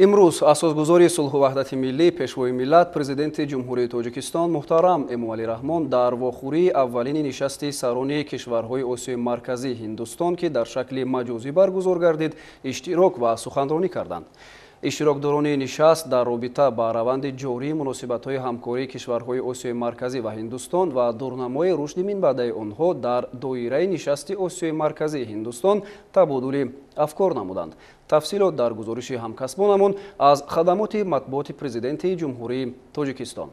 Имрӯз асосгузори сулҳу ваҳдати миллӣ, Пешвои миллат, Президенти Ҷумҳурии Тоҷикистон муҳтарам Эмомалӣ Раҳмон дар вохӯрии аввалини нишасти сарони кишварҳои Осиёи Марказӣ Ҳиндустон, ки дар шакли маҷозӣ баргузор гардид, иштирок ва суханронӣ карданд. Иштирокдорони нишаст дар робита ба раванди ҷории муносибатҳои ҳамкории кишварҳои Осиёи Марказӣ ва Ҳиндустон ва дурнамои рушди минбаъдаи онҳо дар доираи нишасти Осиёи Марказии Ҳиндустон табодули афкор намуданд. Тафсилот дар гузориши ҳамкасбонамон аз хадамоти матбуоти Президенти Ҷумҳурии Тоҷикистон.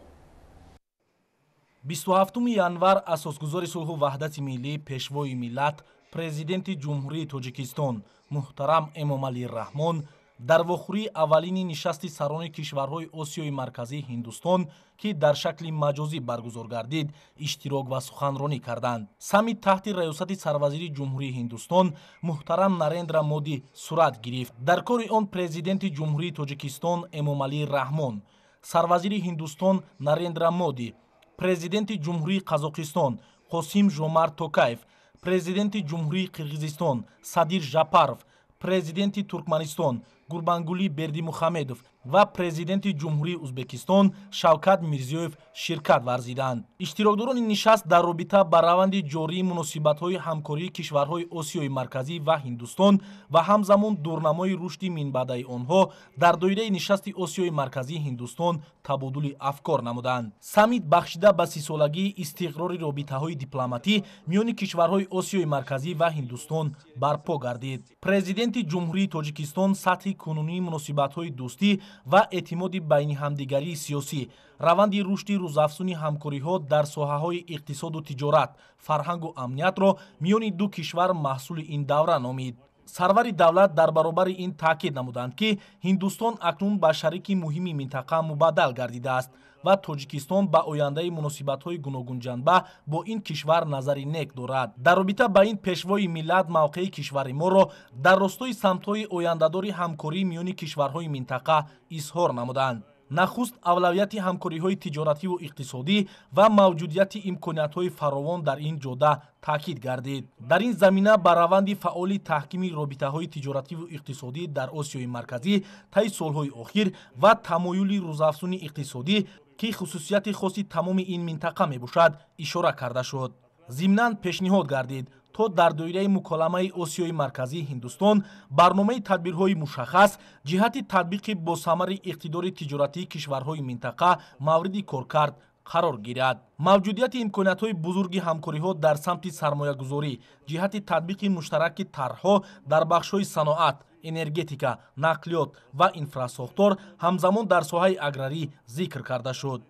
27 январ асосгузори сулҳу ваҳдати миллӣ, Пешвои миллат, Президенти Ҷумҳурии Тоҷикистон муҳтарам Эмомалӣ Раҳмон дар вохӯрии аввалини нишасти сарони кишварҳои Осиёи Марказии Ҳиндустон, ки дар шакли маҷозӣ баргузор гардид, иштирок ва суханронӣ карданд. Саммит таҳти раёсати сарвазири Ҷумҳурии Ҳиндустон муҳтарам Нарендра Моди сурат гирифт. Дар кори он Президенти Ҷумҳурии Тоҷикистон Эмомалӣ Раҳмон, сарвазири Ҳиндустон Нарендра Моди, Президенти Ҷумҳурии Қазоқистон Қосим Жомарт Токаев, Президенти Ҷумҳурии Қирғизистон Садир Жапаров, Президенти Туркманистон Гурбангулӣ Бердимухамедов ва Президенти Ҷумҳурии Узбекистон Шавкат Мирзиёев ширкат варзиданд. Иштирокдорони нишаст дар робита ба раванди ҷории муносибатҳои ҳамкории кишварҳои Осиёи Марказӣ ва Ҳиндустон ва ҳамзамон дурнамои рушди минбаъдаи онҳо дар доираи нишасти Осиёи Марказии Ҳиндустон табодули афкор намуданд. Саммит бахшида ба 30-солагии истиқрори робитаҳои дипломатӣ миёни кишварҳои Осиёи Марказӣ ва Ҳиндустон барпо гардид. Президенти Ҷумҳурии Тоҷикистон сатҳи кунунии муносибатҳои дӯстӣ ва эътимоди байни ҳамдигарии сиёсӣ, раванди рушди рӯзафзуни ҳамкориҳо дар соҳаҳои иқтисоду тиҷорат, фарҳангу амниятро миёни ду кишвар маҳсули ин давра номид. Сарвари давлат дар баробари ин таъкид намуданд, ки Ҳиндустон акнун ба шарики муҳими минтақа мубаддал гардидааст ва Тоҷикистон ба ояндаи муносибатҳои гуногунҷанба бо ин кишвар назари нек дорад. Дар робита ба ин Пешвои миллат мавқеи кишвари моро дар ростои самтҳои ояндадори ҳамкорӣ миёни кишварҳои минтақа изҳор намуданд. Нахуст авлавияти ҳамкориҳои тиҷоративу иқтисодӣ ва мавҷудияти имкониятҳои фаровон дар ин ҷода таъкид гардид. Дар ин замина ба раванди фаъоли таҳкими робитаҳои тиҷоративу иқтисодӣ дар Осиёи Марказӣ таи солҳои охир ва тамоюли рӯзафзуни иқтисодӣ, ки хусусияти хоси тамоми ин минтақа мебошад, ишора карда шуд. Зимнан пешниҳод гардид, то дар доираи муколамаи Осиёи Марказии Ҳиндустон барномаи тадбирҳои мушаххас ҷиҳати татбиқи босамари иқтидори тиҷоратии кишварҳои минтақа мавриди коркард қарор гирад. Мавҷудияти имкониятҳои бузурги ҳамкориҳо дар самти сармоягузорӣ ҷиҳати татбиқи муштараки тарҳҳо дар бахшҳои саноат, энергетика, нақлиёт ва инфрасохтор, ҳамзамон дар соҳаи аграрӣ зикр карда шуд.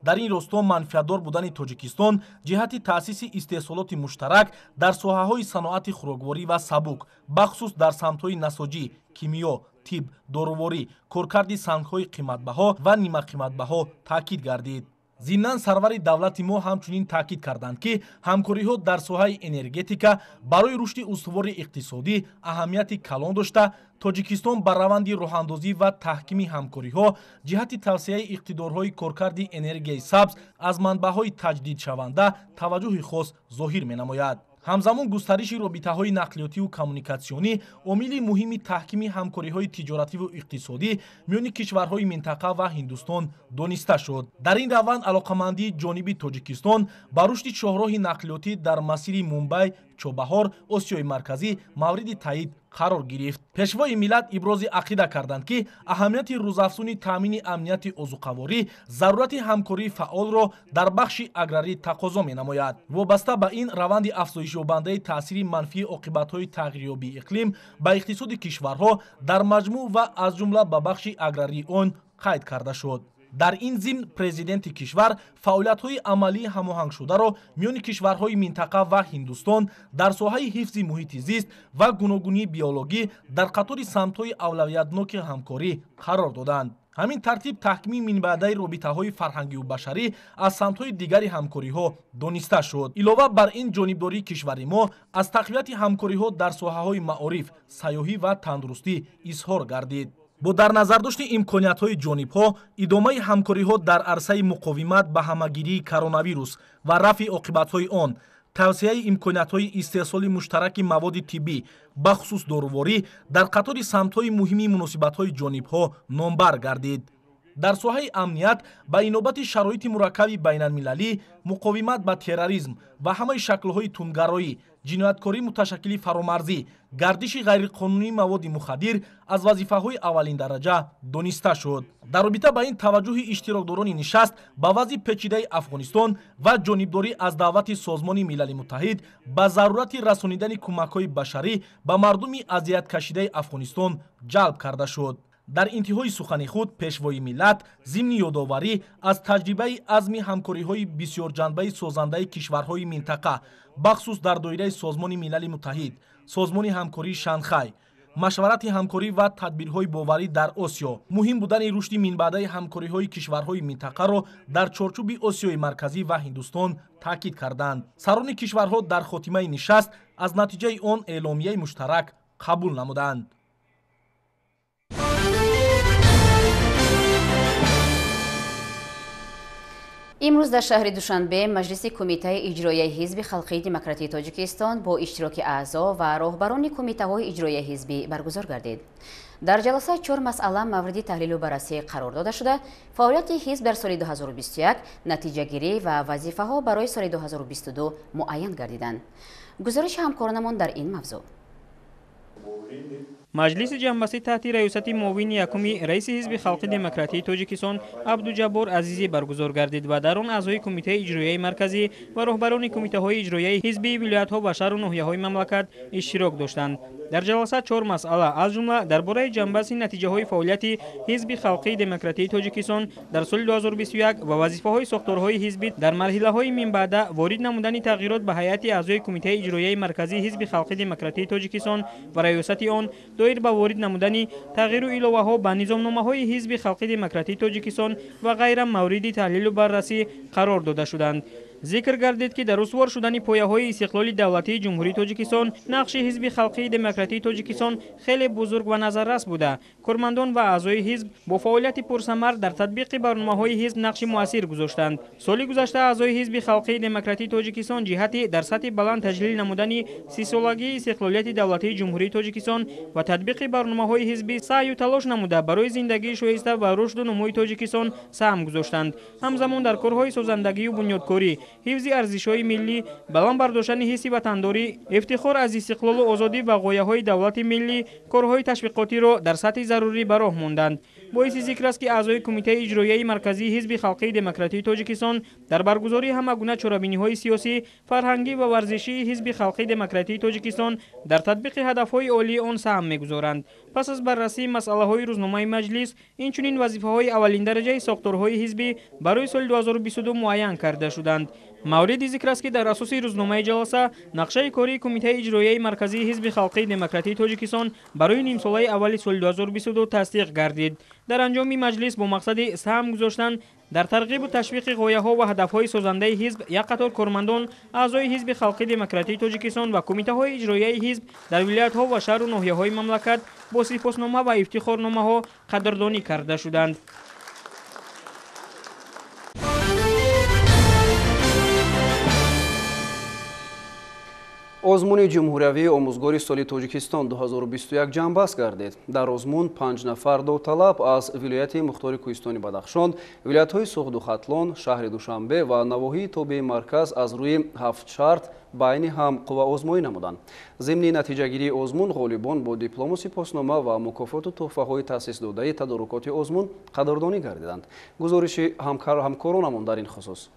Дар ин росто манфиатдор будани Тоҷикистон ҷиҳати таъсиси истеҳсолоти муштарак дар соҳаҳои саноати хӯрокворӣ ва сабук, бахусус дар самтҳои насоҷӣ, кимиё, тиб, доруворӣ, коркарди сангҳои қиматбаҳо ва нимақиматбаҳо таъкид гардид. Зимнан сарвари давлати мо ҳамчунин таъкид карданд, ки ҳамкориҳо дар соҳаи энергетика барои рушди устувори иқтисодӣ аҳамияти калон дошта, Тоҷикистон ба раванди роҳандозӣ ва таҳкими ҳамкориҳо ҷиҳати тавсеаи иқтидорҳои коркарди энергияи сабз аз манбаъҳои таҷдидшаванда таваҷҷӯҳи хос зоҳир менамояд. Ҳамзамон густариши робитаҳои нақлиётиву коммуникатсионӣ омили муҳими таҳкими ҳамкориҳои тиҷоративу иқтисодӣ миёни кишварҳои минтақа ва Ҳиндустон дониста шуд. Дар ин раванд алоқамандии ҷониби Тоҷикистон ба рушди шоҳроҳи нақлиётӣ дар масири Мумбай Чобаҳор Осиёи Марказӣ мавриди таъид қарор гирифт. Пешвои миллат ибрози ақида карданд, ки аҳамияти рӯзафзуни таъмини амнияти озуқаворӣ зарурати ҳамкории фаъолро дар бахши аграрӣ тақозо менамояд. Вобаста ба ин раванди афзоишёбандаи таъсири манфии оқибатҳои тағйирёбии иқлим ба иқтисоди кишварҳо дар маҷмӯъ ва аз ҷумла ба бахши аграрии он қайд карда шуд. Дар ин зимн президенти кишвар фаъолиятҳои амалии ҳамоҳангшударо миёни кишварҳои минтақа ва Ҳиндустон дар соҳаи ҳифзи муҳити зист ва гуногунии биологӣ дар қатори самтҳои авлавиятноки ҳамкорӣ қарор доданд. Ҳамин тартиб таҳкими минбаъдаи робитаҳои фарҳангию башарӣ аз самтҳои дигари ҳамкориҳо дониста шуд. Илова бар ин ҷонибдории кишвари мо аз тақвияти ҳамкориҳо дар соҳаҳои маориф, сайёҳӣ ва тандурустӣ изҳор гардид. Бо дар назардошти имкониятҳои ҷонибҳо, идомаи ҳамкориҳо дар арсаи муқовимат ба ҳамагирии коронавирус ва рафъи оқибатҳои он, Тавсеаи имкониятҳои истеҳсоли муштараки маводи тиббӣ, бахусус доруворӣ, дар қатори самтҳои муҳими муносибатҳои ҷонибҳо номбар гардид. Дар соҳаи амният ба инобати шароити мураккаби байналмилалӣ, муқовимат ба терроризм ва ҳамаи шаклҳои тундгароӣ, ҷинояткории муташаккили фаромарзӣ, гардиши ғайриқонунии маводи мухаддир аз вазифаҳои аввалиндараҷа дониста шуд. Дар робита ба ин таваҷҷӯҳи иштирокдорони нишаст ба вазъи печидаи Афғонистон ва ҷонибдорӣ аз даъвати Созмони Милали Муттаҳид ба зарурати расонидани кӯмакҳои башарӣ ба мардуми азияткашидаи Афғонистон ҷалб карда шуд. Дар интиҳои сухани худ Пешвои миллат зимни ёдоварӣ аз таҷрибаи азми ҳамкориҳои бисёрҷанбаи созандаи кишварҳои минтақа, бахусус дар доираи Созмони Милали Муттаҳид, Созмони ҳамкории Шанхай, машварати ҳамкорӣ ва тадбирҳои боварӣ дар Осиё, муҳим будани рушди минбаъдаи ҳамкориҳои кишварҳои минтақаро дар чорчӯби Осиёи Марказӣ ва Ҳиндустон таъкид карданд. Сарони кишварҳо дар хотимаи нишаст аз натиҷаи он эъломияи муштарак қабул намуданд. Имрӯз дар шаҳри Душанбе Маҷлиси Кумитаи иҷроияи Ҳизби Халқии Демократии Тоҷикистон бо иштироки аъзо ва роҳбарони кумитаҳои иҷроияи ҳизбӣ баргузор гардид. Дар ҷаласа чор масъала мавриди таҳлилу баррасӣ қарор дода шуда, фаъолияти ҳизб дар соли 2021, натиҷагирӣ ва вазифаҳо барои соли 2022 муайян гардиданд. Гузориши ҳамкоронамон дар ин мавзӯъ. Маҷлиси ҷамъбастӣ таҳти раёсати муовини якуми раиси Ҳизби Халқи Демократии Тоҷикистон Абдуҷаббор Азизӣ баргузор гардид ва дар он аъзои Кумитаи иҷроияи марказӣ ва роҳбарони кумитаҳои иҷроияи ҳизбии вилоятҳо ва шаҳру ноҳияҳои мамлакат иштирок доштанд. Дар ҷаласа чор масъала, аз ҷумла дар бораи ҷамъбасти натиҷаҳои фаъолияти Ҳизби Халқии Демократии Тоҷикистон дар соли 2021 ва вазифаҳои сохторҳои ҳизбӣ дар марҳилаҳои минбаъда, ворид намудани тағйирот ба ҳайати аъзои Кумитаи иҷроияи марказии Ҳизби Халқии Демократии Тоҷикистон ва раёсати он, доир ба ворид намудани тағйиру иловаҳо ба низомномаҳои Ҳизби Халқии Демократии Тоҷикистон ва ғайра мавриди таҳлилу баррасӣ қарор дода шуданд. Зикр гардид, ки дар устувор шудани пояҳои истиқлоли давлатии Ҷумҳурии Тоҷикистон нақши Ҳизби Халқии Демократии Тоҷикистон хеле бузург ва назаррас буда. Кормандон ва аъзои ҳизб бо фаъолияти пурсамар дар татбиқи барномаҳои ҳизб нақши муассир гузоштанд. Соли гузашта аъзои Ҳизби Халқии Демократии Тоҷикистон ҷиҳати дар сатҳи баланд таҷлил намудани сисолагии истиқлолияти давлатии Ҷумҳурии Тоҷикистон ва татбиқи барномаҳои ҳизбӣ саъю талош намуда барои зиндагии шоиста ва рушду нумӯи Тоҷикистон саҳм гузоштанд. Ҳамзамон дар корҳои созандагию бунёдкорӣ, ҳифзи арзишҳои миллӣ, баланд бардоштани ҳисси ватандорӣ, ифтихор аз истиқлолу озодӣ ва ғояҳои давлати миллӣ корҳои ташвиқотиро дар сатҳи зарурӣ ба роҳ монданд. Боиси зикр аст, ки аъзои Кумитаи иҷроияи марказии Ҳизби Халқии Демократии Тоҷикистон дар баргузории ҳама гуна чорабиниҳои сиёсӣ, фарҳангӣ ва варзишии Ҳизби Халқии Демократии Тоҷикистон дар татбиқи ҳадафҳои олии он саҳм мегузоранд. Пас аз баррасии масъалаҳои рӯзномаи маҷлис, инчунин вазифаҳои аввалиндараҷаи сохторҳои ҳизбӣ барои соли 2022 муайян карда шуданд. Мавриди зикр аст, ки дар асоси рӯзномаи ҷаласа нақшаи кории Кумитаи иҷроияи марказии Ҳизби Халқии Демократии Тоҷикистон барои нимсолаи аввали соли 2022 тасдиқ гардид. Дар анҷоми маҷлис бо мақсади саҳм гузоштан дар тарғибу ташвиқи ғояҳо ва ҳадафҳои созандаи ҳизб як қатор кормандон, аъзои Ҳизби Халқии Демократии Тоҷикистон ва кумитаҳои иҷроияи ҳизб дар вилоятҳо ва шаҳру ноҳияҳои мамлакат бо сипоснома ва ифтихорномаҳо қадрдонӣ карда шуданд. Озмуни ҷумҳуриявии омӯзгори соли Тоҷикистон 2021 ҷамъбаст гардид. Дар озмун 5 нафар довталаб аз вилояти Мухтори Кӯҳистони Бадахшон, вилоятҳои Суғду Хатлон, шаҳри Душанбе ва навоҳии тобеи марказ аз рӯи 7 шарт байни ҳам қувваозмоӣ намуданд. Зимни натиҷагирии озмун ғолибон бо диплому сипоснома ва мукофоту тӯҳфаҳои таъсисдодаи тадорукоти озмун қадрдонӣ гардиданд. Гузориши ҳамкоронамон дар ин хусус.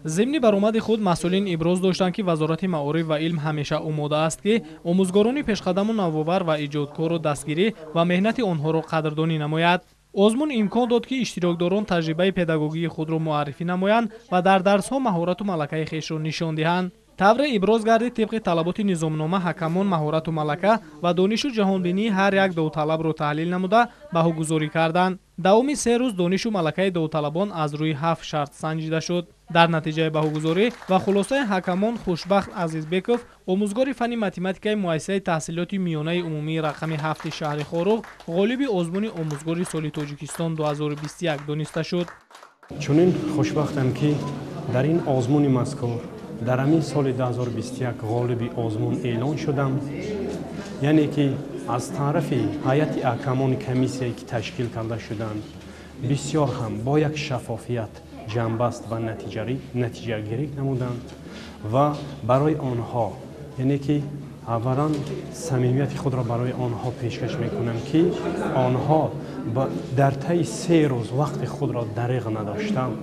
Зимни баромади худ масъулин иброз доштанд, ки Вазорати маориф ва илм ҳамеша омода аст, ки омӯзгорони пешқадаму навовар ва иҷодкорро дастгирӣ ва меҳнати онҳоро қадрдонӣ намояд. Озмун имкон дод, ки иштирокдорон таҷрибаи педагогии худро муаррифӣ намоянд ва дар дарсҳо маҳорату малакаи хешро нишон диҳанд. Тавре иброз гардид, тибқи талаботи низомнома ҳакамон маҳорату малака ва донишу ҷаҳонбинии ҳар як довталабро таҳлил намуда баҳогузорӣ карданд. Давоми 3 рӯз донишу малакаи довталабон аз рӯи 7 шарт санҷида шуд. Дар натиҷаи баҳогузорӣ ва хулосаи ҳакамон Хушбахт Азизбеков, омӯзгори фанни математикаи муассисаи таҳсилоти миёнаи умумии рақами 7 шаҳри Хоруғ, ғолиби озмуни омӯзгори соли Тоҷикистон 2021 дониста шуд. Чунин хушбахтам, ки Дар ин озмуни мазкур дар ҳамин соли 2021 ғолиби озмун эълон шудам, яъне ки аз тарафи ҳайати ҳакамони комиссияе ки ташкил карда шуданд, бисёр ҳам бо як шаффофият ҷамъбаст ва натиҷагирӣ намуданд ва барои онҳо, яъне ки аввалан самимияти худро барои онҳо пешкаш мекунам, ки онҳо дар таи 3 рӯз вақти худро дариғ надоштанд,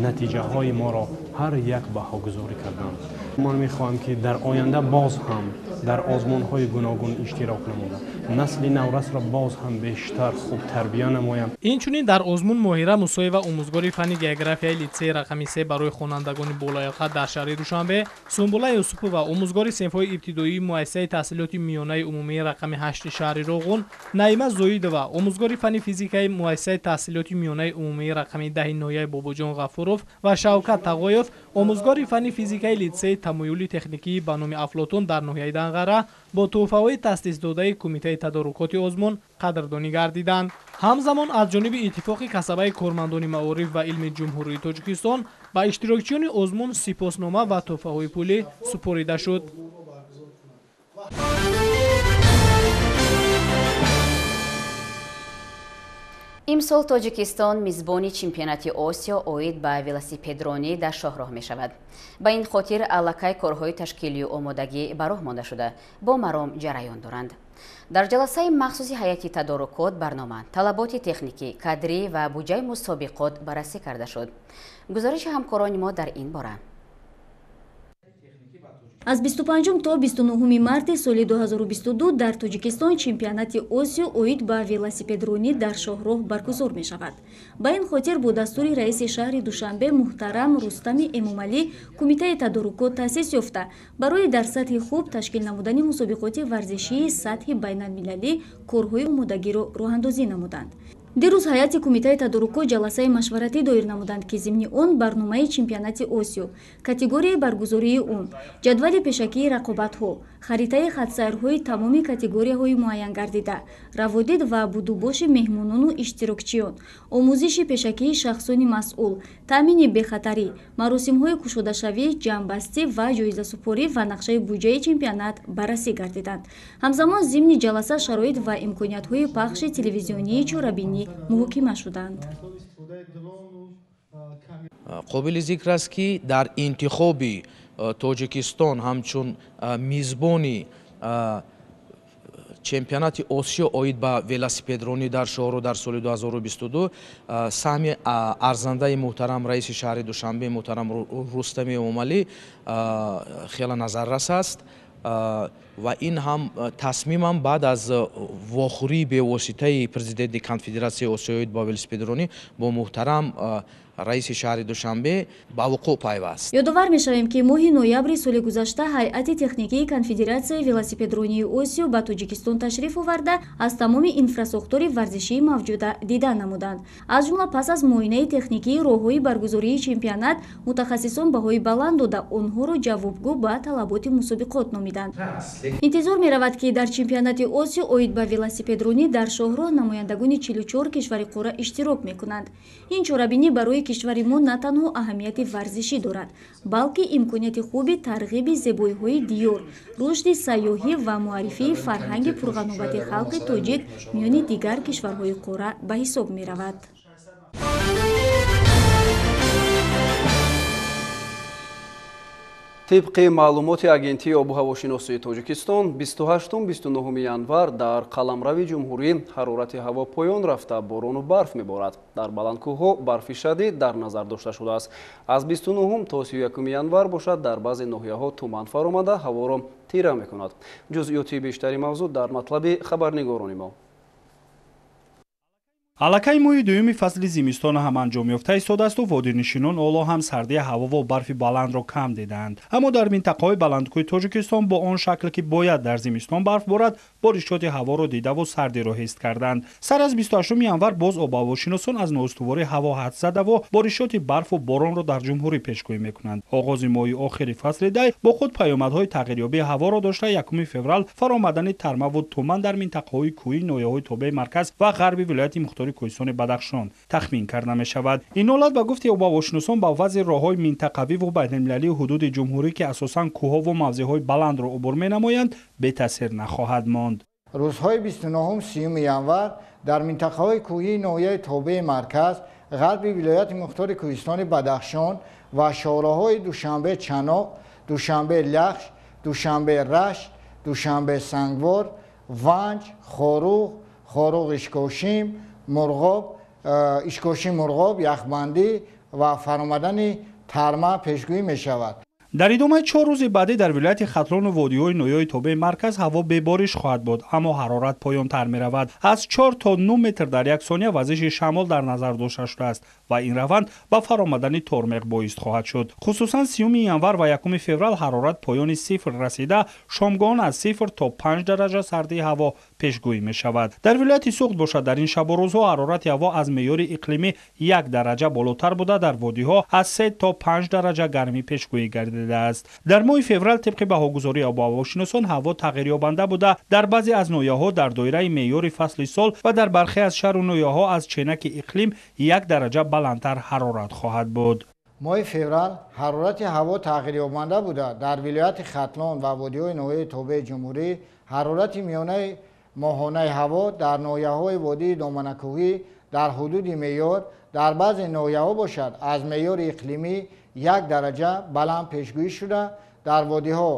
натиҷаҳои моро ҳар як баҳогузорӣ карданд. Ман мехоҳам, ки дар оянда боз ҳам дар озмунҳои гуногун иштирок намуда, насли наврасро боз ҳам бештар хуб тарбия намоям. Инчунин дар озмун Моҳира Мусоева, омӯзгори фанни географияи литсеи рақами 3 барои хонандагони болаёқат дар шаҳри Душанбе, Сумбула Юсупова, омӯзгори синфҳои ибтидоии муассисаи таҳсилоти миёнаи умумии рақами 8 шаҳри Роғун, Наима Зоидова, омӯзгори фанни физикаи муассисаи таҳсилоти миёнаи умумии рақами 10 ноҳияи Бобоҷон Ғафуров ва Шавкат Тағоев, омӯзгори фанни физикаи литсеи тамоюли техникии ба номи Афлотун дар ноҳияи Данғара бо тӯҳфаҳои таъсисдодаи кумитаи тадорукоти озмун қадрдонӣ гардиданд. Ҳамзамон аз ҷониби Иттифоқи касабаи кормандони маориф ва илми Ҷумҳурии Тоҷикистон ба иштирокчиёни озмун сипоснома ва тӯҳфаҳои пулӣ супорида шуд. Имсол Тоҷикистон мизбони чемпионати Осиё оид ба велосипедронӣ дар шоҳроҳ мешавад. Ба ин хотир аллакай корҳои ташкилию омодагӣ ба роҳ монда шуда, бо маром ҷараён доранд. Дар ҷаласаи махсуси ҳайати тадорукот барнома, талаботи техникӣ, кадрӣ ва буҷаи мусобиқот баррасӣ карда шуд. Гузориши ҳамкорони мо дар ин бора. Аз 25 то 29 марти соли 2022 дар Тоҷикистон чемпионати Осиё оид ба велосипедронӣ дар шоҳроҳ баргузор мешавад. Ба ин хотир бо дастури раиси шаҳри Душанбе муҳтарам Рустами Эмомалӣ кумитаи тадорукот таъсис ёфта, барои дар сатҳи хуб ташкил намудани мусобиқоти варзишии сатҳи байналмилалӣ корҳои омодагиро роҳандозӣ намуданд. Дирӯз ҳайати кумитаи тадорукот ҷаласаи машваратӣ доир намуданд, ки зимни он барномаи чемпионати Осиё, категорияи баргузории он, ҷадвали пешакии рақобатҳо, харитаи хатсайрҳои тамоми категорияҳои муайян гардида, раводид ва будубоши меҳмонону иштирокчиён, омӯзиши пешакии шахсони масъул, таъмини бехатарӣ, маросимҳои кушодашавӣ, ҷамъбастӣ ва ҷоизасупорӣ ва нақшаи буҷаи чемпионат баррасӣ гардиданд. Ҳамзамон зимни ҷаласа шароит ва имкониятҳои пахши телевизионии чорабинӣ муҳокима шуданд. Қобили зикр аст, ки дар интихоби Тоҷикистон ҳамчун мизбони чемпионати Осиё оид ба велосипедронӣ дар шоҳро дар соли 2022 саҳми арзандаи муҳтарам раиси шаҳри Душанбе муҳтарам Рустами Эмомалӣ хеле назаррас аст ва ин ҳам тасмимам баъд аз вохӯрии бевоситаи президенти Конфедератсияи Осиё оид ба велосипедронӣ бо муҳтарам раиси шаҳри Душанбе ба вуқӯъ пайваст. Ёдовар мешавем, ки моҳи ноябри соли гузашта ҳайати техникии Конфедератсияи велосипедронии Осиё ба Тоҷикистон ташриф оварда, аз тамоми инфрасохтори варзишии мавҷуда дида намуданд. Аз ҷумла пас аз муоинаи техникии роҳҳои баргузории чемпионат мутахассисон баҳои баланд дода, онҳоро ҷавобгӯ ба талаботи мусобиқот номиданд. Интизор меравад, ки дар чемпионати Осиё оид ба велосипедронӣ дар шоҳроҳ намояндагони 44 кишвари қора иштирок мекунанд. Ин чорабинӣ барои кишвари мо на танҳо аҳамияти варзишӣ дорад, балки имконияти хуби тарғиби зебоиҳои диёр, рушди сайёҳӣ ва муаррифии фарҳанги пурғановати халқи тоҷик миёни дигар кишварҳои қора ба ҳисоб меравад. Тибқи маълумоти Агентии обуҳавошиносии Тоҷикистон, 28-29 январ дар қаламрави ҷумҳурӣ ҳарорати ҳаво поён рафта, борону барф меборад. Дар баландкӯҳҳо барфи шадид дар назар дошта шудааст. Аз 29 то 31 январ бошад, дар баъзе ноҳияҳо туман фаромада ҳаворо тира мекунад. Ҷузъиёти бештари мавзӯъ дар матлаби хабарнигорони мо. Аллакай моҳи дуюми фасли зимистон ҳам анҷом ёфта истодаасту водинишинон ҳоло ҳам сардии ҳаво ва барфи баландро кам дидаанд. Аммо дар минтақаҳои баландкӯҳи Тоҷикистон бо он шакл ки бояд дар зимистон барф борад, боришоти ҳаворо дидаву сардиро ҳис карданд. Сар аз 28 январ боз обҳавошиносон аз ноустувории ҳаво ҳадс задаву боришоти барфу боронро дар ҷумҳурӣ пешгӯӣ мекунанд. Оғози моҳи охири фасли дай бо худ паёмадҳои тағйирёбии ҳаворо дошта, 1 феврал фаромадани тармаву туман дар минтақаҳои кӯҳӣ, ноҳияҳои тобеи марказ ва ғарби вилояти мухтори Мухтори Кӯҳистони Бадахшон тахмин карда мешавад. Ин ҳолат ба гуфти обҳавошиносон ба вазъи роҳҳои минтақавӣ ва байналмилалии ҳудуди ҷумҳурӣ, ки асосан кӯҳову мавзеъҳои баландро убур менамоянд, бетаъсир нахоҳад монд. Рӯзҳои 29-30 январ дар минтақаҳои кӯҳии ноҳияи тобеи марказ, ғарби вилояти мухтори Кӯҳистони Бадахшон ва шоҳроҳҳои Душанбе-Чаноқ, Душанбе-Лахш, Душанбе-Рашт, Душанбе-Сангвор, Ванҷ, Хоруғ, Хоруғ-Ишкошим, Мурғоб, Ишкошим-Мурғоб, яхбандӣ ва фаромадани тарма пешгӯӣ мешавад. Дар идомаи 4 рӯзи баъдӣ дар вилояти Хатлону водиҳои ноҳияҳои тобеи марказ ҳаво бебориш хоҳад буд, аммо ҳарорат поёнтар меравад. Аз 4 то 9 метр дар як сония вазиши шамол дар назар дошта шудааст ва ин раванд ба фаромадани тормеғ боис хоҳад шуд. Хусусан 30 январ ва 1 феврал ҳарорат поёни сифр расида, шомгоҳон аз 0 то 5 дараҷа сардии ҳаво пешгӯӣ мешавад. Дар вилояти Суғд бошад, дар ин шабу рӯзҳо ҳарорати ҳаво аз меъёри иқлимӣ 1 дараҷа болотар буда, дар водиҳо аз 3 то 5 дараҷа гармӣ пешгӯӣ гардидааст. Дар моҳи феврал тибқи баҳогузории обҳавошиносон ҳаво тағйирёбанда буда, дар баъзе аз ноҳияҳо дар доираи меъёри фасли сол ва дар бархе аз шаҳру ноҳияҳо аз ченаки иқлим 1 дараҷа баландтар ҳарорат хоҳад буд. Моҳи феврал ҳарорати ҳаво тағйирёбанда буда, дар вилояти Хатлон ва водиҳои ноҳияи тобеи ҷумҳурӣ ҳарорати миёнаи моҳонаи ҳаво дар ноҳияҳои водии доманакӯҳӣ дар ҳудуди меъёр, дар баъзе ноҳияҳо бошад аз меъёри иқлимӣ 1 дараҷа баланд пешгӯӣ шуда, дар водиҳо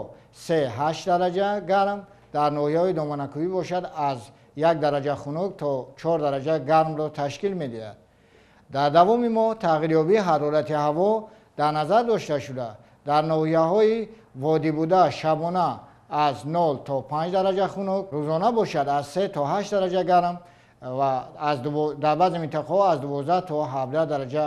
3-8 дараҷа гарм, дар ноҳияҳои доманакӯҳӣ бошад аз 1 дараҷа хунук то 4 дараҷа гармро ташкил медиҳад. Дар давоми моҳ тағйирёбии ҳарорати ҳаво дар назар дошта шуда, дар ноҳияҳои водӣ буда шабона аз 0 то 5 дараҷа хунук, рӯзона бошад аз 3 то 8 дараҷа гарм ва дар баъзе минтақаҳо аз 12 то 17 дараҷа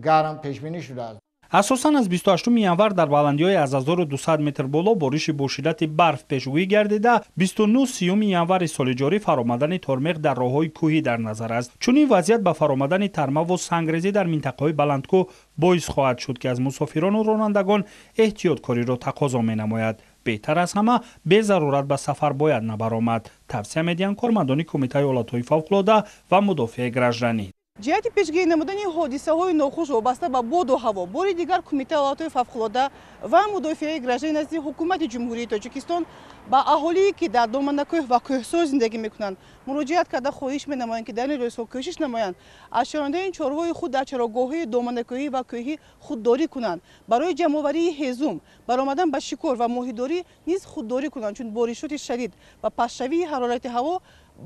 гарм пешбинӣ шудааст. Асосан аз 28 январ дар баландиҳои аз 1200 метр боло бориши бо шиддати барф пешгӯӣ гардида, 29-30 январи соли ҷорӣ фаромадани тормеғ дар роҳҳои кӯҳӣ дар назар аст. Чунин вазъият ба фаромадани тармаву сангрезӣ дар минтақаҳои баландкӯҳ боис хоҳад шуд, ки аз мусофирону ронандагон эҳтиёткориро тақозо менамояд. Беҳтар аз ҳама безарурат ба сафар бояд набаромад, тавсия медиҳанд кормандони Кумитаи ҳолатҳои фавқулода ва мудофиаи гражданӣ. Ҷиҳати пешгирӣ намудани ҳодисаҳои нохуш вобаста ба боду ҳаво, бори дигар Кумитаи ҳолатҳои фавқулода ва мудофиаи гражданӣ назди Ҳукумати Ҷумҳурии Тоҷикистон ба аҳолие, ки дар доманакӯҳ ва кӯҳсор зиндагӣ мекунанд, муроҷиат карда хоҳиш менамоянд, ки дар ин рӯзҳо кӯшиш намоянд аз чарондани чорвои худ дар чарогоҳҳои доманакӯҳӣ ва кӯҳӣ худдорӣ кунанд, барои ҷамъоварии ҳезум, баромадан ба шикор ва моҳидорӣ низ худдорӣ кунанд, чун боришоти шадид ва пастшавии ҳарорати ҳаво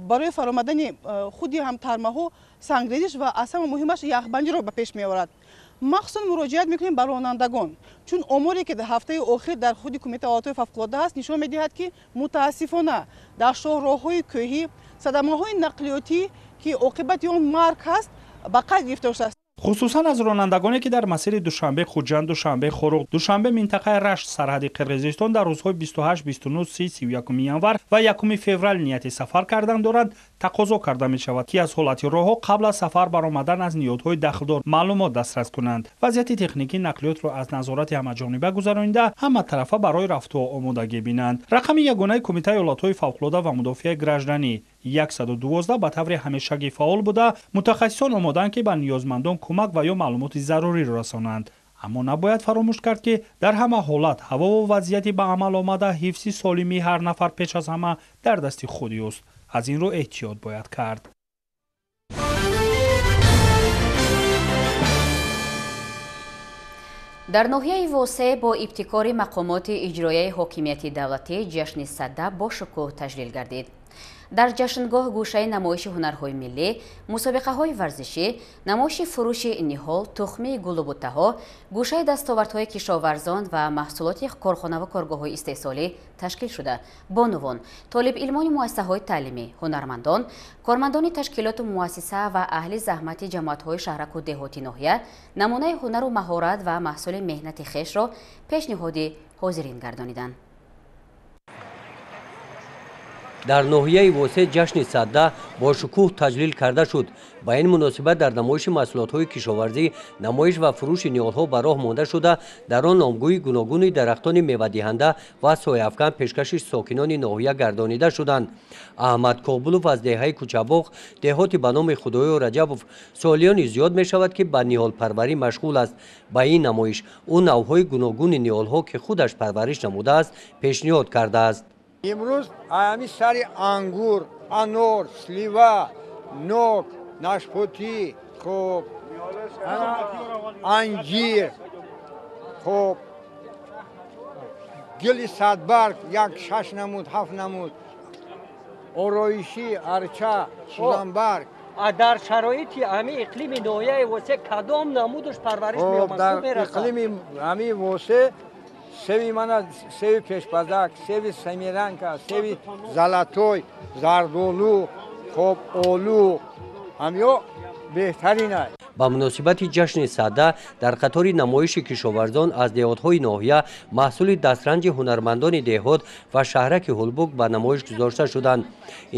барои фаромадани худи ҳам тармаҳо, сангрезиш ва аз ҳама муҳимаш яхбандиро ба пеш меорад. Махсусан муроҷиат мекунем ба ронандагон, чун оморе, ки дар ҳафтаи охир дар худи Кумитаи ҳолатҳои фавқулода ҳаст, нишон медиҳад, ки мутаассифона дар шоҳроҳҳои кӯҳӣ садамаҳои нақлиётӣ, ки оқибати он марг ҳаст, ба қайд гирифта шудааст. Хусусан аз ронандагоне, ки дар масири Душанбе Хуҷанд, Душанбе Хоруғ, Душанбе минтақаи Рашт, сарҳади Қирғизистон дар рӯзҳои 28, 29, 30, 31 январ ва 1 феврал нияти сафар кардан доранд, тақозо карда мешавад, ки аз ҳолати роҳҳо қабл аз сафар баромадан аз ниҳодҳои дахлдор маълумот дастрас кунанд. Вазъияти техникии нақлиётро аз назорати ҳамаҷониба гузаронида, ҳаматарафа барои рафтуо омодагӣ бинанд. Рақами ягонаи Кумитаи ҳолатҳои фавқулода ва мудофиаи гражданӣ 112 ба таври ҳамешагӣ фаъол буда, мутахассисон омодаанд, ки ба ниёзмандон кӯмак ва ё маълумоти заруриро расонанд. Аммо набояд фаромӯш кард, ки дар ҳама ҳолат ҳавову вазъияти ба амал омада ҳифзи солимии ҳар нафар пеш аз ҳама дар дасти худи ӯст. Аз ин рӯ эҳтиёт бояд кард. Дар ноҳияи Восе бо ибтикори мақомоти иҷроияи ҳокимияти давлатӣ ҷашни Сада бо шукӯҳ таҷлил гардид. Дар ҷашнгоҳ гӯшаи намоиши ҳунарҳои миллӣ, мусобиқаҳои варзишӣ, намоиши фурӯши ниҳол, тухмии гулу буттаҳо, гӯшаи дастовардҳои кишоварзон ва маҳсулоти корхонаву коргоҳҳои истеҳсолӣ ташкил шуда. Бонувон, толибилмони муассисаҳои таълимӣ, ҳунармандон, кормандони ташкилоту муассиса ва аҳли заҳмати ҷамоатҳои шаҳраку деҳоти ноҳия намунаи ҳунару маҳорат ва маҳсули меҳнати хешро пешниҳоди ҳозирин гардониданд. Дар ноҳияи Восе ҷашни Садда бо шукӯҳ таҷлил карда шуд. Ба ин муносибат дар намоиши маҳсулотҳои кишоварзӣ, намоиш ва фурӯши ниҳолҳо ба роҳ монда шуда, дар он номгӯи гуногуни дарахтони мевадиҳанда ва сояафкан пешкаши сокинони ноҳия гардонида шуданд. Аҳмад Кобулов аз деҳаи Кӯчабоғ, деҳоти ба номи Худоё Раҷабов, солиёни зиёд мешавад, ки ба ниҳолпарварӣ машғул аст. Ба ин намоиш ӯ навъҳои гуногуни ниҳолҳо, ки худаш парвариш намудааст, пешниҳод кардааст. Имрӯз ҳамин сари ангур, анор, слива, нок, нашпотӣ, хоб, анҷир, хоб, гили садбарг як 6 намуд, 7 намуд, ороишӣ, арча, сӯзанбарг. Дар шароити ҳамин иқлими ноҳияи Восе кадом намудаш парвариш меёбад? Дар иқлими ҳамин Восе севи мана, севи пешпазак, севи семиранка, севи золотой, зардолу, хоб, олу, ҳамё беҳтарин аст. Ба муносибати ҷашни Сада дар қатори намоиши кишоварзон аз деҳотҳои ноҳия маҳсули дастранҷи ҳунармандони деҳот ва шаҳраки Ҳулбук ба намоиш гузошта шуданд.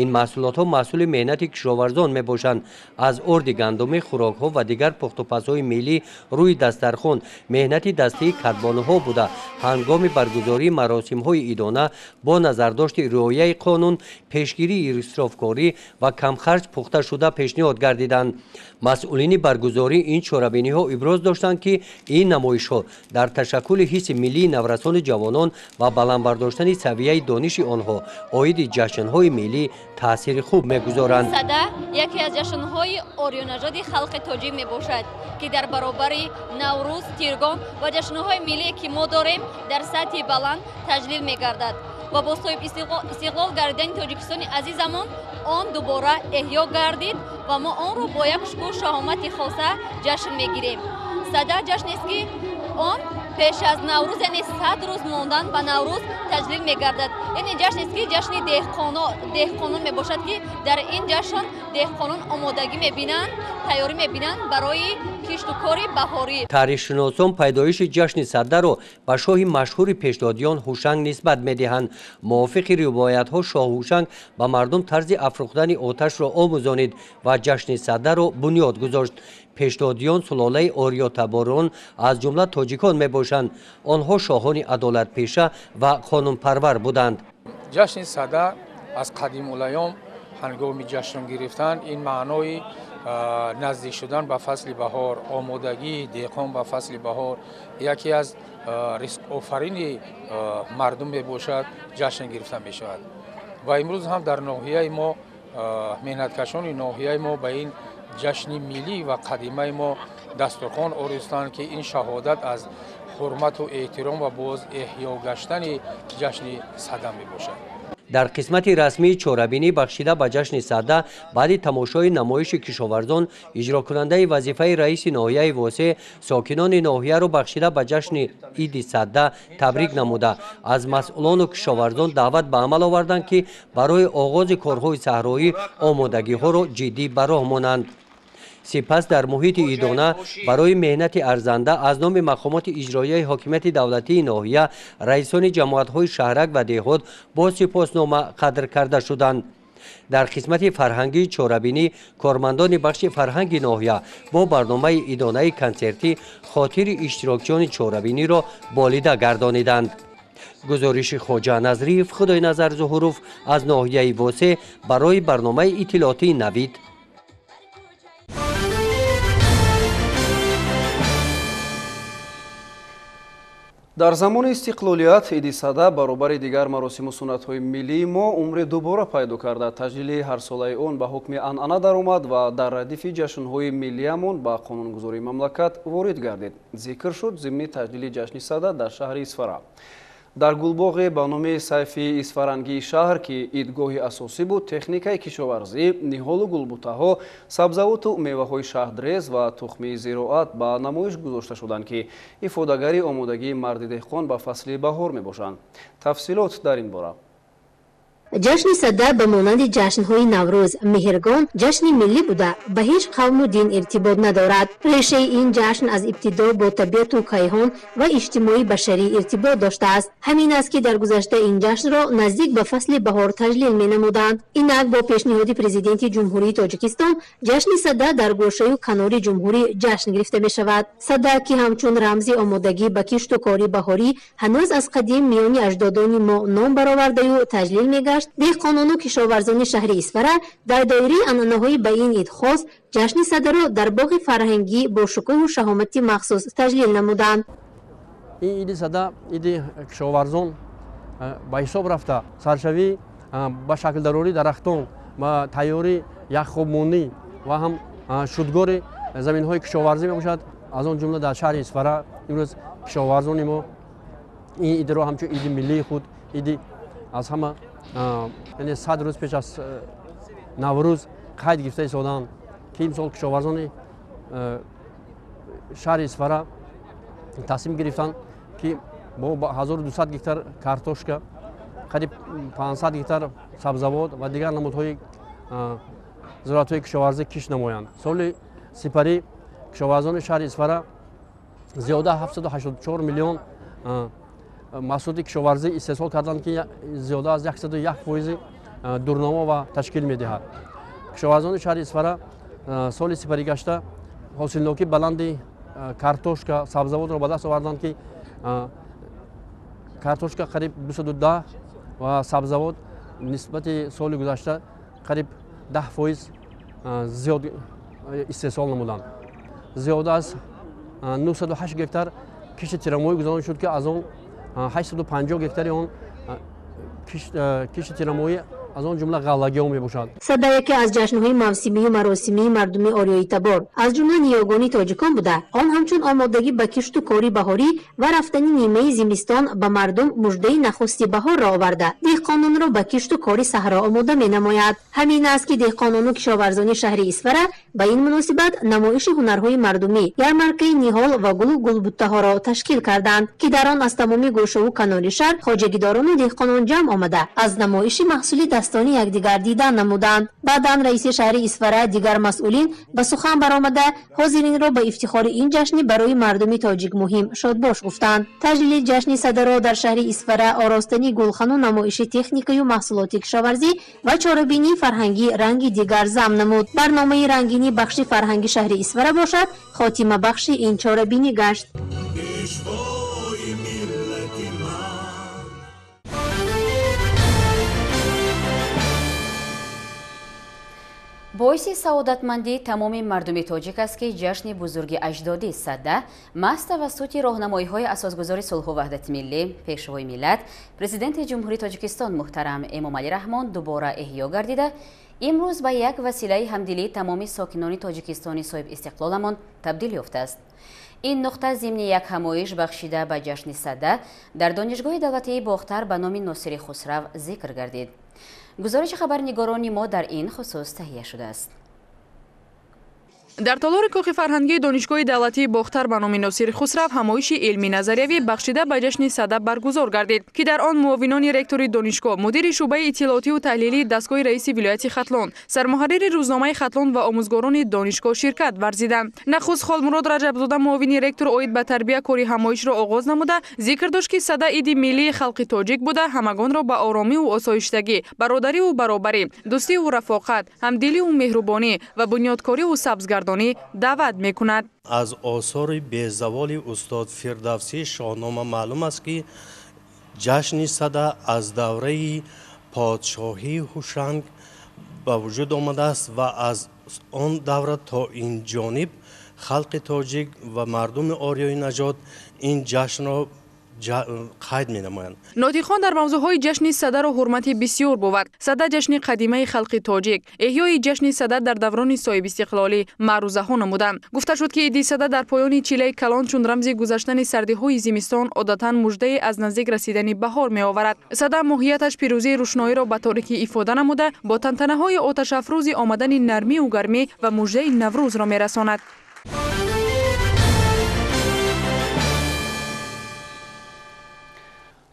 Ин маҳсулотҳо маҳсули меҳнати кишоварзон мебошанд. Аз орди гандумӣ, хӯрокҳо ва дигар пухтупазҳои миллӣ рӯи дастархон меҳнати дастии кадбонуҳо буда, ҳангоми баргузории маросимҳои идона бо назардошти риояи қонун, пешгирии исрофкорӣ ва камхарҷ пухта шуда пешниҳод гардиданд. Масъулини баргузории ин чорабиниҳо иброз доштанд, ки ин намоишҳо дар ташаккули ҳисси миллии наврасони ҷавонон ва баланд бардоштани савияи дониши онҳо оиди ҷашнҳои миллӣ таъсири хуб мегузоранд. Сада яке аз ҷашнҳои ориёнажоди халқи тоҷик мебошад, ки дар баробари Наврӯз, Тиргон ва ҷашнҳои миллие, ки мо дорем, дар сатҳи баланд таҷлил мегардад ва бо соҳиб истиқлол гардидани Тоҷикистони азизамон он дубора эҳё гардид ва мо онро бо як шукӯҳ шаҳомати хоса ҷашн мегирем. Сада ҷашнест, ки он пеш аз Наврӯз, яъне 100 рӯз мондан ба Наврӯз таҷлил мегардад. Яъне ҷашнест, ки ҷашни деҳқонон мебошад, ки дар ин ҷашн деҳқонон омодагӣ мебинанд, тайёрӣ мебинанд барои кишту кори баҳорӣ. Таърихшиносон пайдоиши ҷашни Садаро ба шоҳи машҳури пешдодиён Ҳушанг нисбат медиҳанд. Мувофиқи ривоятҳо, шоҳ Ҳушанг ба мардум тарзи афрӯхтани оташро омӯзонид ва ҷашни Садаро бунёд гузошт. Пешдодиён сулолаи ориётаборон, аз ҷумла тоҷикон мебошанд. Онҳо шоҳони адолатпеша ва қонунпарвар буданд. Ҷашни Сада аз қадимулайём ҳангоми ҷашн гирифтан ин маънои наздик шудан ба фасли баҳор, омодагии деҳқон ба фасли баҳор, яке аз ризқофарини мардум мебошад, ҷашн гирифта мешавад. Ва имрӯз ҳам дар ноҳияи мо меҳнаткашони ноҳияи мо ба ин ҷашни миллӣ ва қадимаи мо дастурхон оростанд, ки ин шаҳодат аз ҳурмату эҳтиром ва боз эҳё гаштани ҷашни Сада мебошад. Дар қисмати расмии чорабинӣ бахшида ба ҷашни Сада, баъди тамошои намоиши кишоварзон, иҷрокунандаи вазифаи раиси ноҳияи Восе сокинони ноҳияро бахшида ба ҷашни иди Сада табрик намуда, аз масъулону кишоварзон даъват ба амал оварданд, ки барои оғози корҳои саҳроӣ омодагиҳоро ҷиддӣ ба роҳ монанд. Сипас дар муҳити идона барои меҳнати арзанда аз номи мақомоти иҷроияи ҳокимияти давлатии ноҳия, раисони ҷамоатҳои шаҳрак ва деҳот бо сипоснома қадр карда шуданд. Дар қисмати фарҳангии чорабинӣ кормандони бахши фарҳанги ноҳия бо барномаи идонаи консертӣ хотири иштирокчиёни чорабиниро болида гардониданд. Гузориши Хоҷа Назриев, Худойназар Зуҳуров аз ноҳияи Восе барои барномаи иттилоотии Навид. Дар замони истиқлолият иди Сада баробари дигар маросиму суннатҳои миллии мо умри дубора пайдо карда, таҷлили ҳарсолаи он ба ҳукми анъана даромад ва дар радифи ҷашнҳои миллиямон ба қонунгузории мамлакат ворид гардид. Зикр шуд зимни таҷлили ҷашни Сада дар шаҳри Исфара. Дар гулбоғе ба номи Сайфи Исфарангии шаҳр, ки идгоҳи асосӣ буд, техникаи кишоварзӣ, ниҳолу гулбутаҳо, сабзавоту меваҳои шаҳдрез ва тухмии зироат ба намоиш гузошта шуданд, ки ифодагари омодагии марди деҳқон ба фасли баҳор мебошанд. Тафсилот дар ин бора. Ҷашни Сада ба монанди ҷашнҳои Наврӯз, Меҳргон ҷашни миллӣ буда, ба ҳеҷ қавму дин иртибот надорад. Решаи ин ҷашн аз ибтидо бо табиату кайҳон ва иҷтимои башарӣ иртибот доштааст. Ҳамин аст, ки дар гузашта ин ҷашнро наздик ба фасли баҳор таҷлил менамуданд. Инак бо пешниҳоди Президенти Ҷумҳурии Тоҷикистон ҷашни Сада дар гӯшаю канори ҷумҳурӣ ҷашн гирифта мешавад. Сада, ки ҳамчун рамзи омодагӣ ба кишту кори баҳорӣ ҳанӯз аз қадим миёни аҷдодони мо ном баровардаю таҷлил мегашт, деҳқонону кишоварзони шаҳри Исфара дар доираи анъанаҳои ба ин ид хос ҷашни Садаро дар боғи фарҳангӣ бо шукӯҳу шаҳомати махсус таҷлил намуданд. Ин иди Сада иди кишоварзон ба ҳисоб рафта, саршавӣ ба шаклдарории дарахтон ва тайёрии яххобмонӣ ва ҳам шудгори заминҳои кишоварзӣ мебошад. Аз он ҷумла дар шаҳри Исфара имрӯз кишоварзони мо ин идро ҳамчун иди миллии худ, иди аз ҳама, яъне 100 рӯз пеш аз Наврӯз қайд гирифта истоданд, ки имсол кишоварзони шаҳри Исфара тасмим гирифтанд, ки бо 1200 гектар картошка, қариб 500 гектар сабзавот ва дигар намудҳои зироатҳои кишоварзӣ кишт намоянд. Соли сипарӣ кишоварзони шаҳри Исфара зиёда 784 миллион маҳсулоти кишоварзӣ истеҳсол карданд, ки зиёда аз 101% дурнамо ва ташкил медиҳад. Кишоварзони шаҳри Исфара соли сипаригашта ҳосилнокии баланди картошка, сабзавотро ба даст оварданд, ки картошка қариб 210 ва сабзавот нисбати соли гузашта қариб 10% зиёд истеҳсол намуданд. Зиёда аз 908 гектар кишти тирамоҳӣ гузаронида шуд, ки аз он 850 гектари он кишти тирамоҳӣ, аз он ҷумла ғаллагиҳо мебошад. Сада яке аз ҷашнҳои мавсимию маросимии мардуми ориёитабор, аз ҷумла ниёгони тоҷикон буда, он ҳамчун омодагӣ ба кишту кори баҳорӣ ва рафтани нимаи зимистон ба мардум муждаи нахусти баҳорро оварда, деҳқононро ба кишту кори саҳро омода менамояд. Ҳамин аст, ки деҳқонону кишоварзони шаҳри Исфара ба ин муносибат намоиши ҳунарҳои мардумӣ, ярмаркаи ниҳол ва гулу гулбуттаҳоро ташкил карданд, ки дар он аз тамоми гӯшаву канори шаҳр хоҷагидорону деҳқонон ҷамъ омада, аз намоиши маҳсули дастони якдигар дидан намуданд. Баъдан раиси шаҳри Исфара, дигар масъулин ба сухан баромада, ҳозиринро ба ифтихори ин ҷашни барои мардуми тоҷик муҳим шодбош гуфтанд. Таҷлили ҷашни Садаро дар шаҳри Исфара оростани гулхану намоиши техникаю маҳсулоти кишоварзӣ ва чорабинии фарҳангӣ ранги дигар зам намуд. Барномаи рангини бахши фарҳанги шаҳри Исфара бошад, хотимабахши ин чорабинӣ гашт. Боиси саодатмандии тамоми мардуми тоҷик аст, ки ҷашни бузурги аҷдодӣ Сада маҳз тавассути роҳнамоиҳои асосгузори сулҳу ваҳдати миллӣ, Пешвои миллат, Президенти Ҷумҳурии Тоҷикистон муҳтарам Эмомалӣ Раҳмон дубора эҳё гардида, имрӯз ба як василаи ҳамдилии тамоми сокинони Тоҷикистони соҳибистиқлоламон табдил ёфтааст. Ин нуқта зимни як ҳамоиш бахшида ба ҷашни Сада дар Донишгоҳи давлатии Бохтар ба номи Носири Хусрав зикр гардид. Гузориши хабарнигорони мо дар ин хусус таҳия шудааст. Дар толори кохи фарҳангии Донишгоҳи давлатии Бохтар ба номи Носири Хусрав ҳамоиши илмӣ назариявӣ бахшида ба ҷашни Сада баргузор гардид, ки дар он муовинони ректори донишгоҳ, мудири шӯъбаи иттилоотиву таҳлилии дастгоҳи раиси вилояти Хатлон, сармуҳаррири рӯзномаи Хатлон ва омӯзгорони донишгоҳ ширкат варзиданд. Нахуст Холмурод Раҷабзода, муовини ректор оид ба тарбия, кори ҳамоишро оғоз намуда, зикр дошт, ки Сада иди миллии халқи тоҷик буда, ҳамагонро ба оромиву осоиштагӣ, бародариву баробарӣ, дӯстиву рафоқат, ҳамдиливу меҳрубонӣ ва бунёдкориву сабзгардонӣ даъват мекунад. Аз осори безаволи устод Фирдавсӣ Шоҳнома маълум аст, ки ҷашни Сада аз давраи подшоҳии Ҳушанг ба вуҷуд омадааст ва аз он давра то ин ҷониб халқи тоҷик ва мардуми ориёи наҷот ин ҷашнро қайд менамоянд. Нотиқон дар мавзӯъҳои ҷашни Садаро ҳурмати бисёр бувад. Сада ҷашни қадимаи халқи тоҷик, эҳёи ҷашни Сада дар даврони соҳибистиқлолӣ маърузаҳо намуданд. Гуфта шуд, ки иди Сада дар поёни чилаи калон чун рамзи гузаштани сардиҳои зимистон одатан муждае аз наздик расидани баҳор меоварад. Сада моҳияташ пирӯзии рӯшноиро ба торикӣ ифода намуда, бо тантанаҳои оташафрӯзи омадани нармиву гармӣ ва муждаи Наврӯзро мерасонад.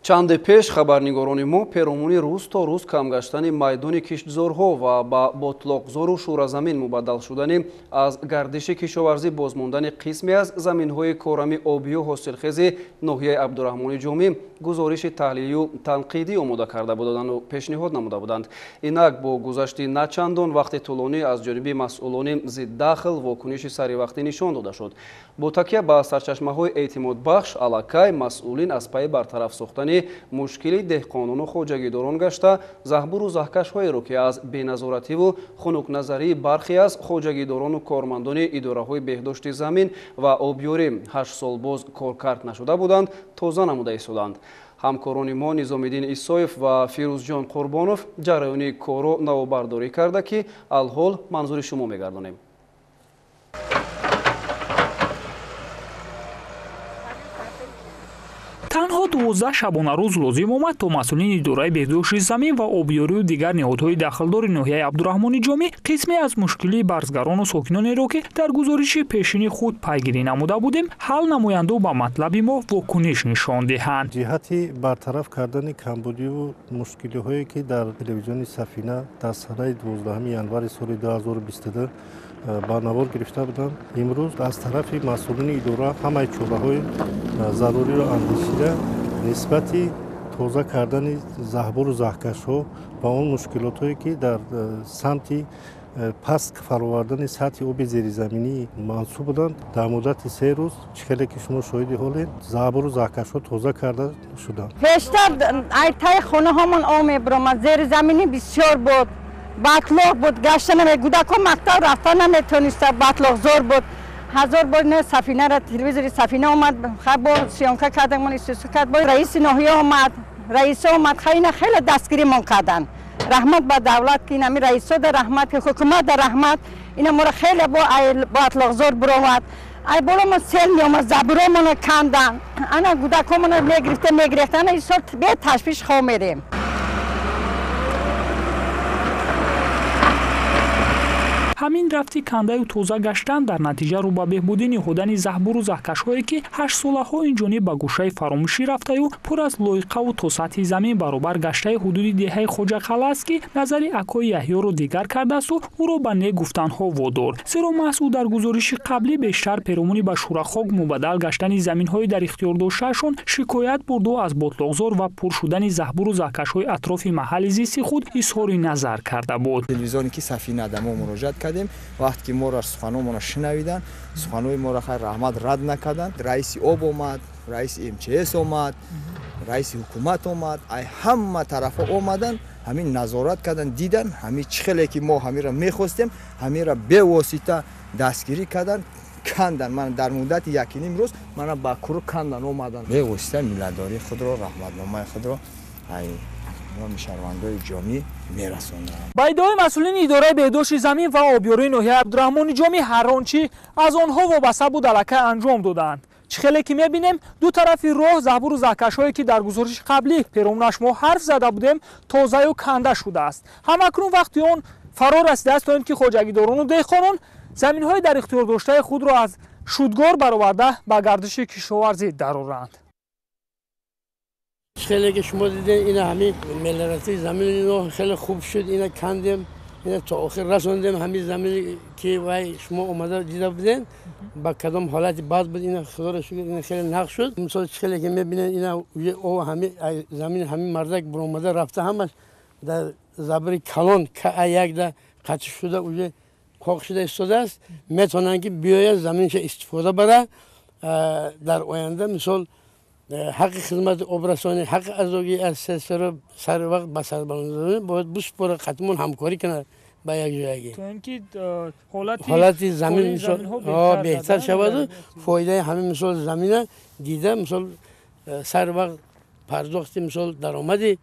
Чанде пеш хабарнигорони мо перомуни рӯз то рӯз кам гаштани майдони киштзорҳо ва ба ботлоқзору шӯразамин мубаддал шудани аз гардиши кишоварзӣ бозмондани қисме аз заминҳои корами обию ҳосилхези ноҳияи Абдураҳмони Ҷомӣ гузориши таҳлилию танқидӣ омода карда буданду пешниҳод намуда буданд. Инак бо гузашти начандон вақти тӯлонӣ аз ҷониби масъулони зиддахл вокуниши саривақтӣ нишон дода шуд. Бо такя ба сарчашмаҳои эътимодбахш аллакай масъулин аз пайи бартараф сохтани мушкили деҳқонону хоҷагидорон гашта, заҳбуру заҳкашҳоеро, ки аз беназоративу хунукназарии бархе аз хоҷагидорону кормандони идораҳои беҳдошти замин ва обёрӣ 8 сол боз коркард нашуда буданд, тоза намуда истоданд. Ҳамкорони мо Низомиддин Исоев ва Фирӯзҷон Қурбонов ҷараёни корро навобардорӣ карда, ки алҳол манзури шумо мегардонем. Танҳо 12 шабонарӯз лозим омад, то масъулини идораи беҳдошти замин ва обёрию дигар ниҳодҳои дахлдори ноҳияи Абдураҳмони Ҷомӣ қисме аз мушкилии барзгарону сокинонеро, ки дар гузориши пешини худ пайгирӣ намуда будем, ҳал намоянду ба матлаби мо вокуниш нишон диҳанд. Ҷиҳати бартараф кардани камбудиву мушкилиҳое, ки дар телевизиони Сафина дар санаи 12 январи соли 2022 ба навор гирифта буданд, имрӯз аз тарафи масъулини идора ҳамаи чораҳои заруриро андешида нисбати тоза кардани заҳбуру заҳкашҳо ва он мушкилотҳое, ки дар самти паст фаровардани сатҳи оби зеризаминӣ мансуб буданд, дар муддати 3 рӯз, чӣ хеле ки шумо шоҳиди ҳолед, заҳбуру заҳкашҳо тоза карда шуданд. Пештар айтаи хонаҳомон об мебиромад, зеризаминӣ бисёр буд, батлоқ буд, гашта наме, кӯдакҳо мактаб рафта наметониста, батлоқзор буд. Ҳазор бор не Сафинара, телевизори Сафина омад, бо съёмка кардам, истисо кард, бо раиси ноҳия омад, раисо омад, ина хеле дастгиримон карданд. Раҳмат ба давлат, ки инами раисо да раҳмат, ки ҳукумат да раҳмат, ина моро хеле бо батлоқзор буромад. Ай боло мо сел меомад, забуромона кандан, ана кӯдакҳомона мегирифта мегирифта, ана исол беташвиш хоб мерем. Ҳамин рафти кандаю тоза гаштан дар натиҷа рӯ ба беҳбудӣ ниҳодани заҳбуру заҳкашҳое, ки 8-солаҳо инҷониб ба гӯшаи фаромӯшӣ рафтаю пур аз лоиқаву то сатҳи замин баробар гаштаи ҳудуди деҳаи Хоҷақала аст, ки назари акои Яҳёро дигар кардаасту ӯро ба нек гуфтанҳо водор. Зеро маҳз ӯ дар гузориши қаблӣ бештар перомуни ба шӯрахок мубаддал гаштани заминҳои дар ихтиёр доштаашон шикоят бурду аз ботлоқзор ва пур шудани заҳбуру заҳкашҳои атрофи маҳалли зисти худ изҳори назар карда буд. Телевизионе ки Сафина да мо муроҷиат кардем, вақте ки моро суханомонро шунавиданд, суханои моро хайр раҳмат рад накарданд. Раиси об омад, раиси МЧС омад, раиси ҳукумат омад, ай ҳама тарафҳо омаданд, ҳамин назорат карданд, дидан ҳамин чӣ хеле ки мо ҳаминро мехостем, ҳаминро бевосита дастгирӣ карданд, кандан. Ман дар муддати 1.5 рӯз мана ба куру кандан омаданд. Бевосита миллатдории худро, раҳматномаи худро ай шаҳрвандои ҷомӣ мерасонанд. Ба иддаои масъулини идораи беҳдошти замин ва обёрии ноҳияи Абдураҳмони Ҷомӣ ҳар он чӣ аз онҳо вобаста буд аллакай анҷом додаанд. Чӣ хеле ки мебинем, ду тарафи роҳ заҳбуру заҳкашҳое, ки дар гузориши қаблӣ перомунаш мо ҳарф зада будем, тозаю канда шудааст. Ҳамакнун вақти он фаро расидааст, то ин ки хоҷагидорону деҳқонон заминҳои дар ихтиёр доштаи худро аз шудгор бароварда ба гардиши кишоварзӣ дароранд. Хеле ки шумо дидед, ина ҳамин мелиоратсияи замини ино хеле хуб шуд, ина кандем, ина то охир расондем. Ҳамин замине ки вай шумо омада дида будед, ба кадом ҳолати бад буд, ина худоро шукр, ина хеле нақ шуд. Мисол хеле ки мебинед, ина ҳамин замини ҳамин мардак буромада рафта, ҳамаш дар забри калон якда қатъ шуда, уже қоқ шуда истодааст. Метавонанд ки биёяд заминша истифода бара дар оянда, мисол ҳаққи хизмати обрасонӣ, ҳаққи азогӣ аз сесаро сари вақт ба сарбаландӣ бояд биспора, қатмон ҳамкорӣ кунад ба як ҷоягӣ, то ин ки ҳолати замин беҳтар шаваду фоидаи ҳамин мисол замина дида, мисол сари вақт пардохти мисол даромади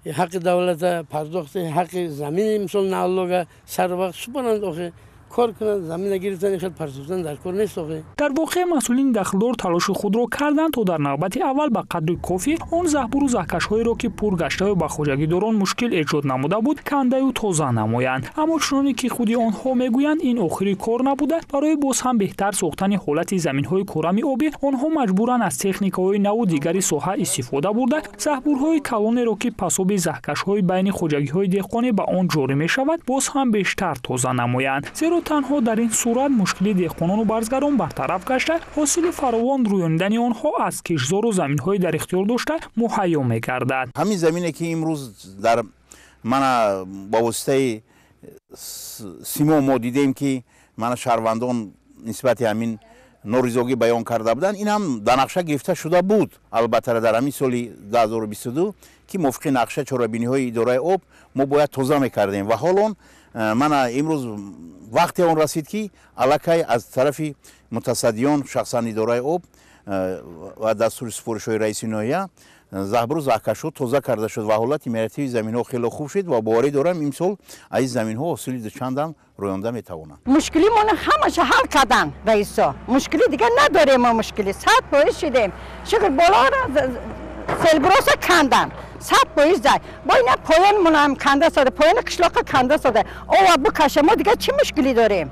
ҳаққи давлата, пардохти ҳаққи замини мисол налога сари вақт супоранд. Охи Кор кунанд, замина гирифтан, хел партофтан дар кор нест. Дар воқеъ масъулини дахлдор талоши худро карданд, то дар навбати аввал ба қадри кофӣ он заҳбуру заҳкашҳоеро, ки пур гаштаю ба хоҷагидорон мушкил эҷод намуда буд, кандаю тоза намоянд. Аммо чуноне ки худи онҳо мегӯянд, ин охири кор набуда, барои боз ҳам беҳтар сохтани ҳолати заминҳои корами обӣ онҳо маҷбуранд аз техникаҳои наву дигари соҳа истифода бурда, заҳбурҳои калонеро, ки пасоби заҳкашҳои байни хоҷагиҳои деҳқонӣ ба он ҷорӣ мешавад, боз ҳам бештар тоза намоянд. Зеро танҳо дар ин сурат мушкили деҳқонону барзгарон бартараф гашта, ҳосили фаровон рӯёнидани онҳо аз киштзору заминҳои дар ихтиёр дошта муҳайё мегардад. Ҳамин замине ки имрӯз дар мана ба воситаи симо мо дидем, ки мана шаҳрвандон нисбати ҳамин норизогӣ баён карда буданд, ин ҳам дар нақша гирифта шуда буд. Албатта, дар ҳамин соли 2022, ки мувофиқи нақша чорабиниҳои идораи об мо бояд тоза мекардем, ва ҳол он мана имрӯз вақте он расид, ки аллакай аз тарафи мутасаддиён, шахсан идораи об ва дастури супоришҳои раиси ноҳия заҳбуру заҳкашҳо тоза карда шуд ва ҳолати меҳнатии заминҳо хеле хуб шуд, ва боварӣ дорам, имсол аз ин заминҳо ҳосили дучандам рӯёнда метавонанд. Мушкилимона ҳамаша ҳал кардан раисо, мушкили дигар надорем. Мо мушкили 100% шудем, шукр. Болоро селброса кандан 100% зай, бо ина поёнмонам канда сода, поёни қишлоқа канда сода, ова бикаша. Мо дигар чӣ мушкилӣ дорем?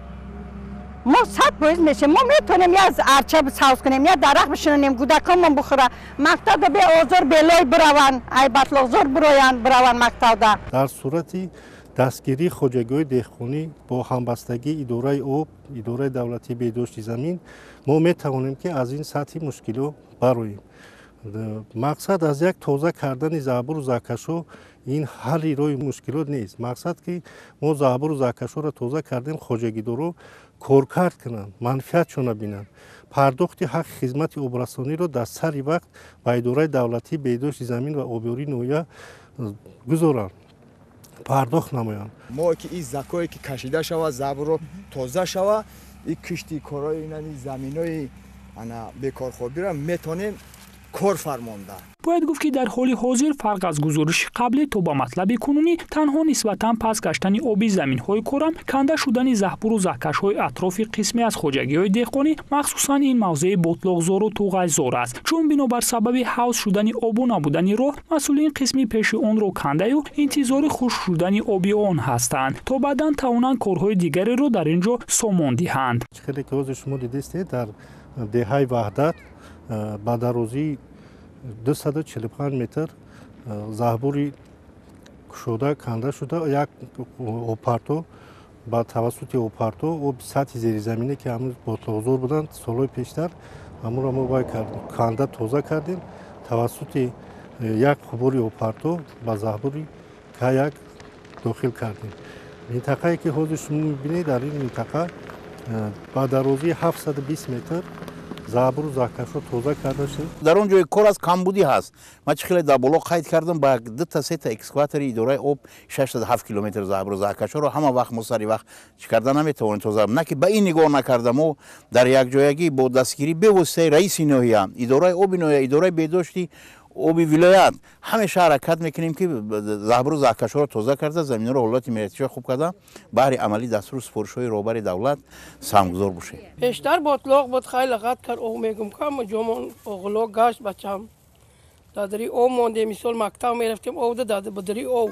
Мо 100% мешем. Мо метавонем я арча савз кунем, я дарахт бишинонем, кӯдаконмон бихӯра, мактабда беозор, белой бираванд, ай батлоқзор бироянд, бираванд мактабда. Дар сурати дастгирии хоҷагиҳои деҳқонӣ бо ҳамбастагии идораи об, идораи давлатии беҳдошти замин, мо метавонем, ки аз ин сатҳи мушкилиҳо бароем. Мақсад аз як тоза кардани заҳбуру заҳкашҳо ин ҳалли роҳи мушкилот нест. Мақсад, ки мо заҳбуру заҳкашҳоро тоза кардем, хоҷагидоро коркард кунанд, манфиатшона бинанд, пардохти ҳаққи хизмати обрасониро дар сари вақт ба идораи давлатии беҳдошти замин ва обёрии ноҳия гузоранд, пардохт намоянд. Мо ки ин закое ки кашида шавад, заҳбурро тоза шавад, ин кишти корои заминои бекорхобиро метавонем кор фармонда. Бояд гуфт, ки дар ҳоли ҳозир фарқ аз гузориши қаблӣ то ба матлаби кунунӣ танҳо нисбатан пас гаштани оби заминҳои корам, канда шудани заҳбуру заҳкашҳои атрофи қисме аз хоҷагиҳои деҳқонӣ, махсусан ин мавзеи ботлоқзору туғайзор аст, чун бинобар сабаби ҳавз шудани обу набудани роҳ масъулин қисми пеши онро кандаю интизори хушк шудани оби он ҳастанд, то баъдан тавонанд корҳои дигареро дар ин ҷо сомон диҳанд. Хеле ки ҳозир шумо дидистед, дар деҳаи Ваҳдат ба дарозии 245 метр заҳбури кушода канда шуда, як обпарто ба тавассути обпарто оби сатҳи зеризамине, ки ҳамун ботлоқзор буданд солҳои пештар, ҳамонро мо вай канда тоза кардем, тавассути як қубури обпарто ба заҳбури К1 дохил кардем. Минтақае ки ҳозир шумо мебинед, дар ин минтақа ба дарозии 720 метр заҳбуру заҳкашҳо тоза карда шуд. Дар он ҷои кор аст, камбудӣ ҳаст. Ман чӣ хеле дар боло қайд кардам, ба дута сета экскаватори идораи об 607 километр заҳбуру заҳкашҳоро ҳама вақт мо сари вақт чӣ карда наметавонем тоза. На ки ба ин нигоҳ накарда, мо дар якҷоягӣ бо дастгирӣ бевоситаи раиси ноҳия, идораи оби ноҳия, идораи беҳдошти оби вилоят ҳамеша ҳаракат мекунем, ки заҳбуру заҳкашҳоро тоза карда, заминҳоро ҳолати меҳнатиша хуб карда, баҳри амалии дастуру супоришҳои роҳбари давлат саҳмгузор бошем. Пештар ботлоқ буд, хеле лағат кард об, мегум кама ҷомон оғло гашт бачам. Дадари об мондем, мисол мактаб мерафтем, об дада бадари об.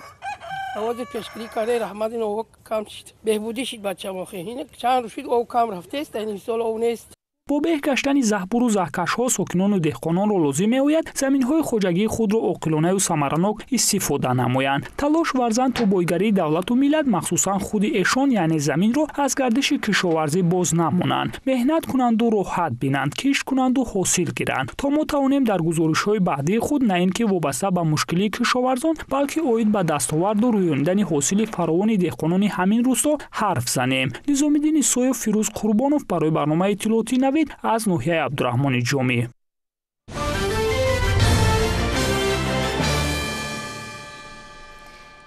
Авози пешгирӣ карда, раҳмат, ин об кам шид. Беҳбудӣ шид бачам охи. Ин чанд рӯз шид об кам рафтест, ин мисол об нест. Бо беҳ гаштани заҳбуру заҳкашҳо сокинону деҳқононро лозим меояд заминҳои хоҷагии худро оқилонаю самаранок истифода намоянд, талош варзанд, то бойгарии давлату миллат, махсусан худи эшон, яъне заминро аз гардиши кишоварзӣ боз намонанд, меҳнат кунанду роҳат бинанд, кишт кунанду ҳосил гиранд, то мо тавонем дар гузоришҳои баъдии худ на ин ки вобаста ба мушкилии кишоварзон, балки оид ба дастоварду рӯёнидани ҳосили фаровони деҳқонони ҳамин рӯсто ҳарф занем. Низомиддин Исоев, Фирӯз Қурбонов барои барномаи иттилоотии Навид аз ноҳияи Абдураҳмони Ҷомӣ.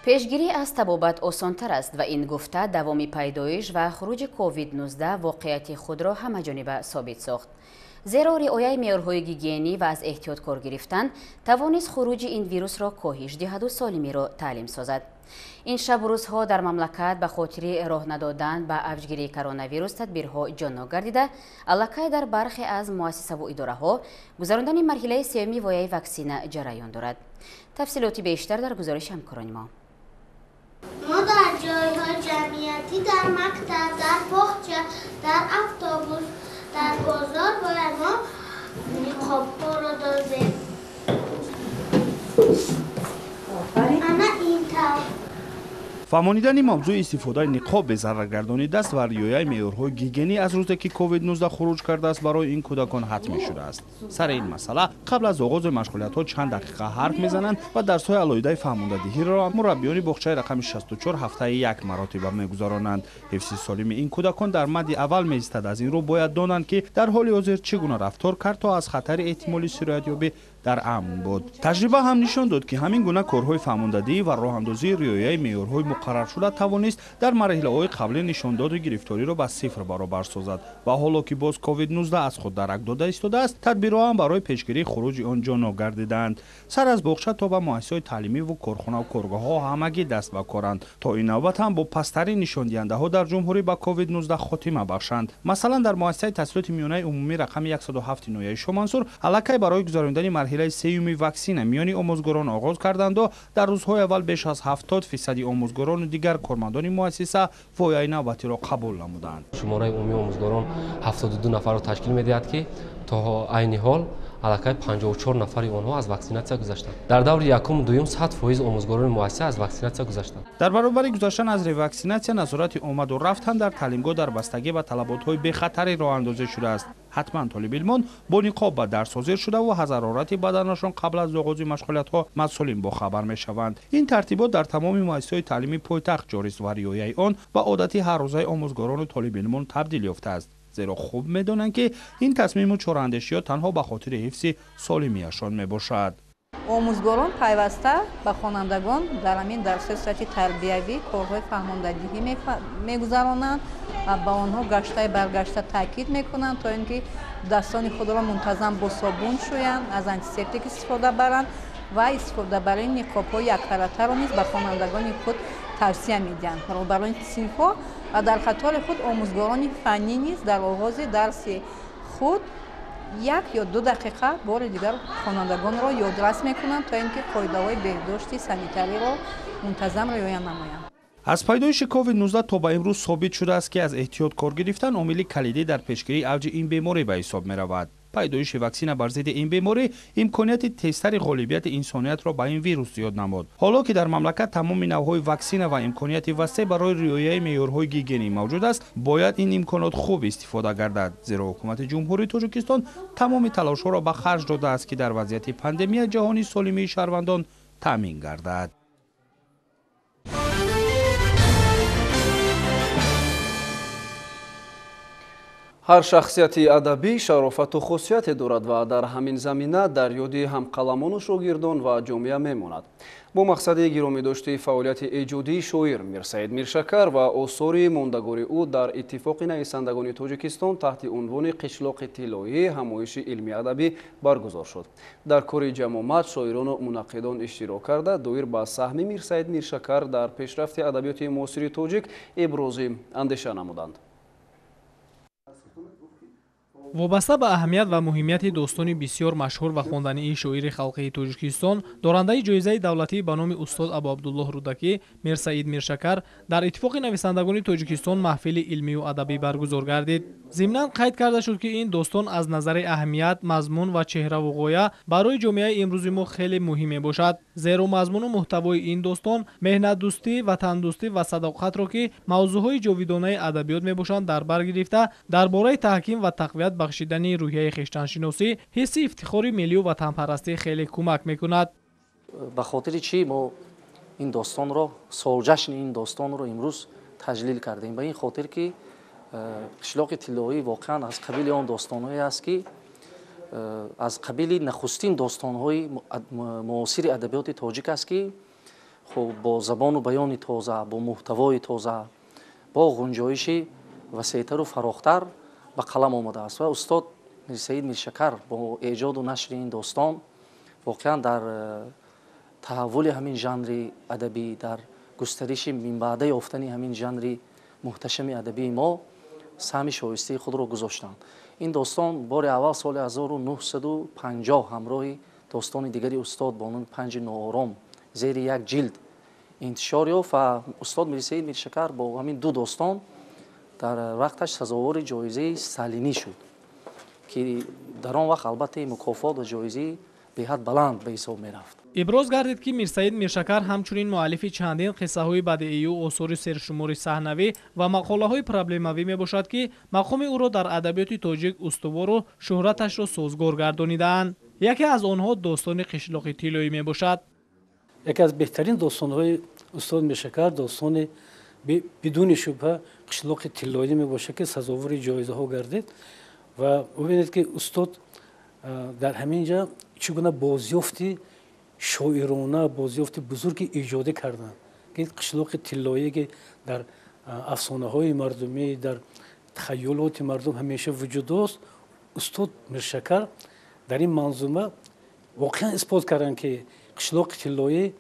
Пешгирӣ аз табобат осонтар аст ва ин гуфта давоми пайдоиш ва хуруҷи COVID-19 воқеияти худро ҳамаҷониба собит сохт. Зеро риояи меъёрҳои гигиенӣ ва аз эҳтиёт кор гирифтан тавонист хуруҷи ин вирусро коҳиш диҳаду солимиро таълим созад. Ин шабу рӯзҳо дар мамлакат ба хотири роҳ надодан ба авҷгирии коронавирус тадбирҳо ҷоннок гардида, аллакай дар бархе аз муассисаву идораҳо гузарондани марҳилаи сеюми вояи ваксина ҷараён дорад. Тафсилоти бештар дар гузориши ҳамкорони мо. Мо дар ҷойҳои ҷамъиятӣ, дар мактаб, дар боғча, дар автобус, дар бозор бояд мо ниқобҳоро дозем. Ана ин тавр. Фаҳмонидани мавзӯи истифодаи ниқоб, безараргардонии даст ва риояи меъёрҳои гигиенӣ аз рӯзе ки COVID-19 хуруҷ кардааст барои ин кӯдакон ҳатмӣ шудааст. Сари ин масъала қабл аз оғози машғулиятҳо чанд дақиқа ҳарф мезананд ва дарсҳои алоҳидаи фаҳмондадиҳиро мураббиёни боғчаи рақами 64 ҳафтаи як маротиба мегузаронанд. Ҳифзи солими ин кӯдакон дар мадди аввал меистад. Аз ин рӯ бояд донанд, ки дар ҳоли ҳозир чӣ гуна рафтор кард, то аз хатари эҳтимоли сироятёбӣ дар амн буд. Таҷриба ҳам нишон дод, ки ҳамин гуна корҳои фаҳмондадиҳӣ ва роҳандозии риояи меъёрҳои муқарраршуда тавонист дар марҳилаҳои қаблӣ нишондоди гирифториро ба сифр баробар созад. Ва ҳоло ки боз COVID-19 аз худ дарак дода истодааст, тадбирҳо ҳам барои пешгирии хуруҷи он ҷоннок гардидаанд. Сар аз боғча то ба муассисаҳои таълимиву корхонаву коргоҳҳо ҳамагӣ даст ба коранд, то ин навбат ҳам бо пасттарин нишондиҳандаҳо дар ҷумҳурӣ ба COVID-19 хотима бахшанд. Масалан, дар муассисаи таҳсилоти миёнаи умумӣ рақами 107 ноҳияи Шомансур аллакай барои гузарондани марҳилаи сеюми ваксина миёни омӯзгорон оғоз карданду дар рӯзҳои аввал беш аз 70% омӯзгорону дигар кормандони муассиса вояи навбатиро қабул намуданд. Шумораи умумии омӯзгорон 72 нафарро ташкил медиҳад, ки то айни ҳол аллакай 54 нафари онҳо аз ваксинатсия гузаштанд. Дар даври якум дуюм 100% омӯзгорони муассиса аз ваксинатсия гузаштанд. Дар баробари гузаштан аз реваксинатсия, назорати омаду рафт ҳам дар таълимгоҳ дар бастагӣ ба талаботҳои бехатарӣ роҳандозӣ шудааст. Ҳатман толибилмон бо ниқоб ба дарс ҳозир шудаву аз ҳарорати баданашон қабл аз оғози машғулиятҳо масъулин бохабар мешаванд. Ин тартибот дар тамоми муассисаҳои таълимии пойтахт ҷорист ва риояи он ба одати ҳаррӯзаи омӯзгорону толибилмон табдил ёфтааст, зеро хуб медонанд, ки ин тасмиму чораандешиҳо танҳо ба хотири ҳифзи солимиашон мебошад. Омӯзгорон пайваста ба хонандагон дар ҳамин дарсҳои сатҳи тарбиявӣ корҳои фаҳмондадиҳӣ мегузаронанд ва ба онҳо гаштаи баргашта таъкид мекунанд, то ин ки дастони худро мунтазам бо собун шӯянд, аз антисептик истифода баранд ва истифодабарии ниқобҳои яккаратаро низ ба хонандагони худ тавсия медиҳанд. Роҳбарони синфҳо ва дар қатори худ омӯзгорони фаннӣ низ дар оғози дарси худ як ё ду дақиқа бори дигар хонандагонро ёдрас мекунанд, то ин ки қоидаҳои беҳдошти санитариро мунтазам риоя намоянд. Аз пайдоиши COVID-19 то ба имрӯз собит шудааст, ки аз эҳтиёт кор гирифтан омили калидӣ дар пешгирии авҷи ин беморӣ ба ҳисоб меравад. Пайдоиши ваксина бар зидди ин беморӣ имконияти тезтари ғолибияти инсониятро ба ин вирус зиёд намуд. Ҳоло ки дар мамлакат тамоми навъҳои ваксина ва имконияти васеъ барои риояи меъёрҳои гигиенӣ мавҷуд аст, бояд ин имконот хуб истифода гардад, зеро ҳукумати Ҷумҳурии Тоҷикистон тамоми талошҳоро ба харҷ додааст, ки дар вазъияти пандемия ҷаҳони солимии шаҳрвандон таъмин гардад. Ҳар шахсияти адабӣ шарофату хусусияте дорад ва дар ҳамин замина дар ёди ҳамқаламону шогирдон ва ҷомеа мемонад. Бо мақсади гиромидошти фаъолияти эҷодии шоир Мирсаид Миршакар ва осори мондагори ӯ дар Иттифоқи нависандагони Тоҷикистон таҳти унвони «Қишлоқи тиллоӣ» ҳамоиши илмии адабӣ баргузор шуд. Дар кори ҷамомат шоирону мунаққидон иштирок карда, доир ба саҳми Мирсаид Миршакар дар пешрафти адабиёти муосири тоҷик ибрози андеша намуданд. Вобаста ба аҳамият ва муҳимияти достони бисёр машҳур ва хондании шоири халқии Тоҷикистон, дорандаи ҷоизаи давлатӣ ба номи устод Абуабдуллоҳ Рӯдакӣ Мирсаид Миршакар дар Иттифоқи нависандагони Тоҷикистон маҳфили илмию адабӣ баргузор гардид. Зимнан қайд карда шуд, ки ин достон аз назари аҳамият, мазмун ва чеҳраву ғоя барои ҷомеаи имрӯзи мо хеле муҳим мебошад, зеро мазмуну муҳтавои ин достон меҳнатдӯстӣ, ватандӯстӣ ва садоқатро, ки мавзӯъҳои ҷовидонаи адабиёт мебошанд, дар бар гирифта, дар бораи таҳким ва тақвият бахшидани рӯҳияи хештаншиносӣ, ҳисси ифтихори миллию ватанпарастӣ хеле кӯмак мекунад. Ба хотири чӣ мо ин достонро, солҷашни ин достонро имрӯз таҷлил кардем? Ба ин хотир, ки қишлоқи тиллоӣ воқеан аз қабили он достонҳое аст, ки аз қабили нахустин достонҳои муосири адабиёти тоҷик аст, ки хуб бо забону баёни тоза, бо муҳтавои тоза, бо ғунҷоиши васеътару фарохтар ба қалам омадааст ва устод Мирсаид Миршакар бо эҷоду нашри ин достон воқеан дар таҳаввули ҳамин жанри адабӣ, дар густариши минбаъда ёфтани ҳамин жанри муҳташами адабии мо саҳми шоистаи худро гузоштанд. Ин достон бори аввал соли 1950 ҳамроҳи достони дигари устод бо номи Панҷи ноором зери як ҷилд интишор ёфт ва устод Мирсаид Миршакар бо ҳамин ду достон дар вақташ сазовори ҷоизаи сталинӣ шуд, ки дар он вақт албатта мукофот ва ҷоизаи беҳад баланд ба ҳисоб мерафт. Иброз гардид, ки Мирсаид Миршакар ҳамчунин муаллифи чандин қиссаҳои бадеию осори сершумори саҳнавӣ ва мақолаҳои проблемавӣ мебошад, ки мақоми ӯро дар адабиёти тоҷик устувору шӯҳраташро созгор гардонидаанд. Яке аз онҳо достони Қишлоқи тиллоӣ мебошад. Яке аз беҳтарин достонҳои устод Миршакар достони бидуни шубҳа Қишлоқи тиллоӣ мебошад, ки сазовори ҷоизаҳо гардид. Ва бубинед, ки устод дар ҳамин ҷа чӣ гуна бозёфти шоирона, бозёфти бузурги иҷодӣ карданд, ки қишлоқи тиллоие, ки дар афсонаҳои мардумӣ, дар тахайюлоти мардум ҳамеша вуҷуд дошт, устод Миршакар дар ин манзума воқеан исбот карданд, ки қишлоқи тиллоӣ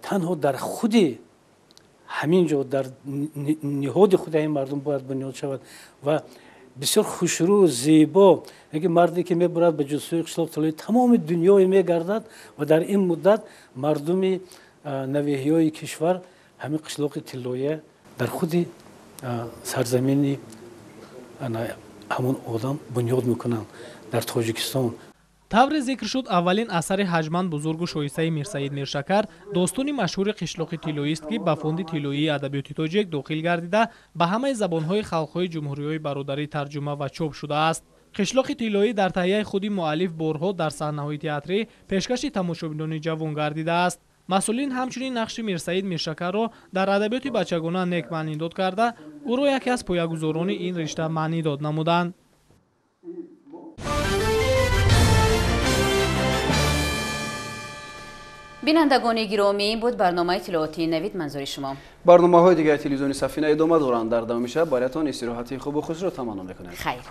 танҳо дар худи ҳамин ҷо, дар ниҳоди худи ҳамин мардум бояд бунёд шавад. Ва бисёр хушрӯ, зебо, яке марде ки мебурад ба ҷустуҷӯи қишлоқи тиллоӣ тамоми дунёе мегардад ва дар ин муддат мардуми навеҳиёи кишвар ҳамин қишлоқи тиллоия дар худи сарзамини ҳамон одам бунёд мекунанд дар Тоҷикистон. Тавре зикр шуд, аввалин асари ҳаҷманд бузургу шоистаи Мирсаид Миршакар достони машҳури Қишлоқи тиллоист, ки ба фонди тиллоии адабиёти тоҷик дохил гардида, ба ҳамаи забонҳои халқҳои ҷумҳуриҳои бародарӣ тарҷума ва чоп шудааст. Қишлоқи тиллоӣ дар таҳияи худи муаллиф борҳо дар саҳнаҳои театрӣ пешкаши тамошобинони ҷавон гардидааст. Масъулин ҳамчунин нақши Мирсаид Миршакарро дар адабиёти бачагона нек маънидод карда, ӯро яке аз поягузорони ин ришта маънидод намуданд. Бинандагони гиромӣ, ин буд барномаи иттилоотии Навид манзури шумо. Барномаҳои дигари телевизиони Сафина идома доранд. Дар давоми шаб бароятон истироҳати хубу хушро таманно мекунем. Хайр.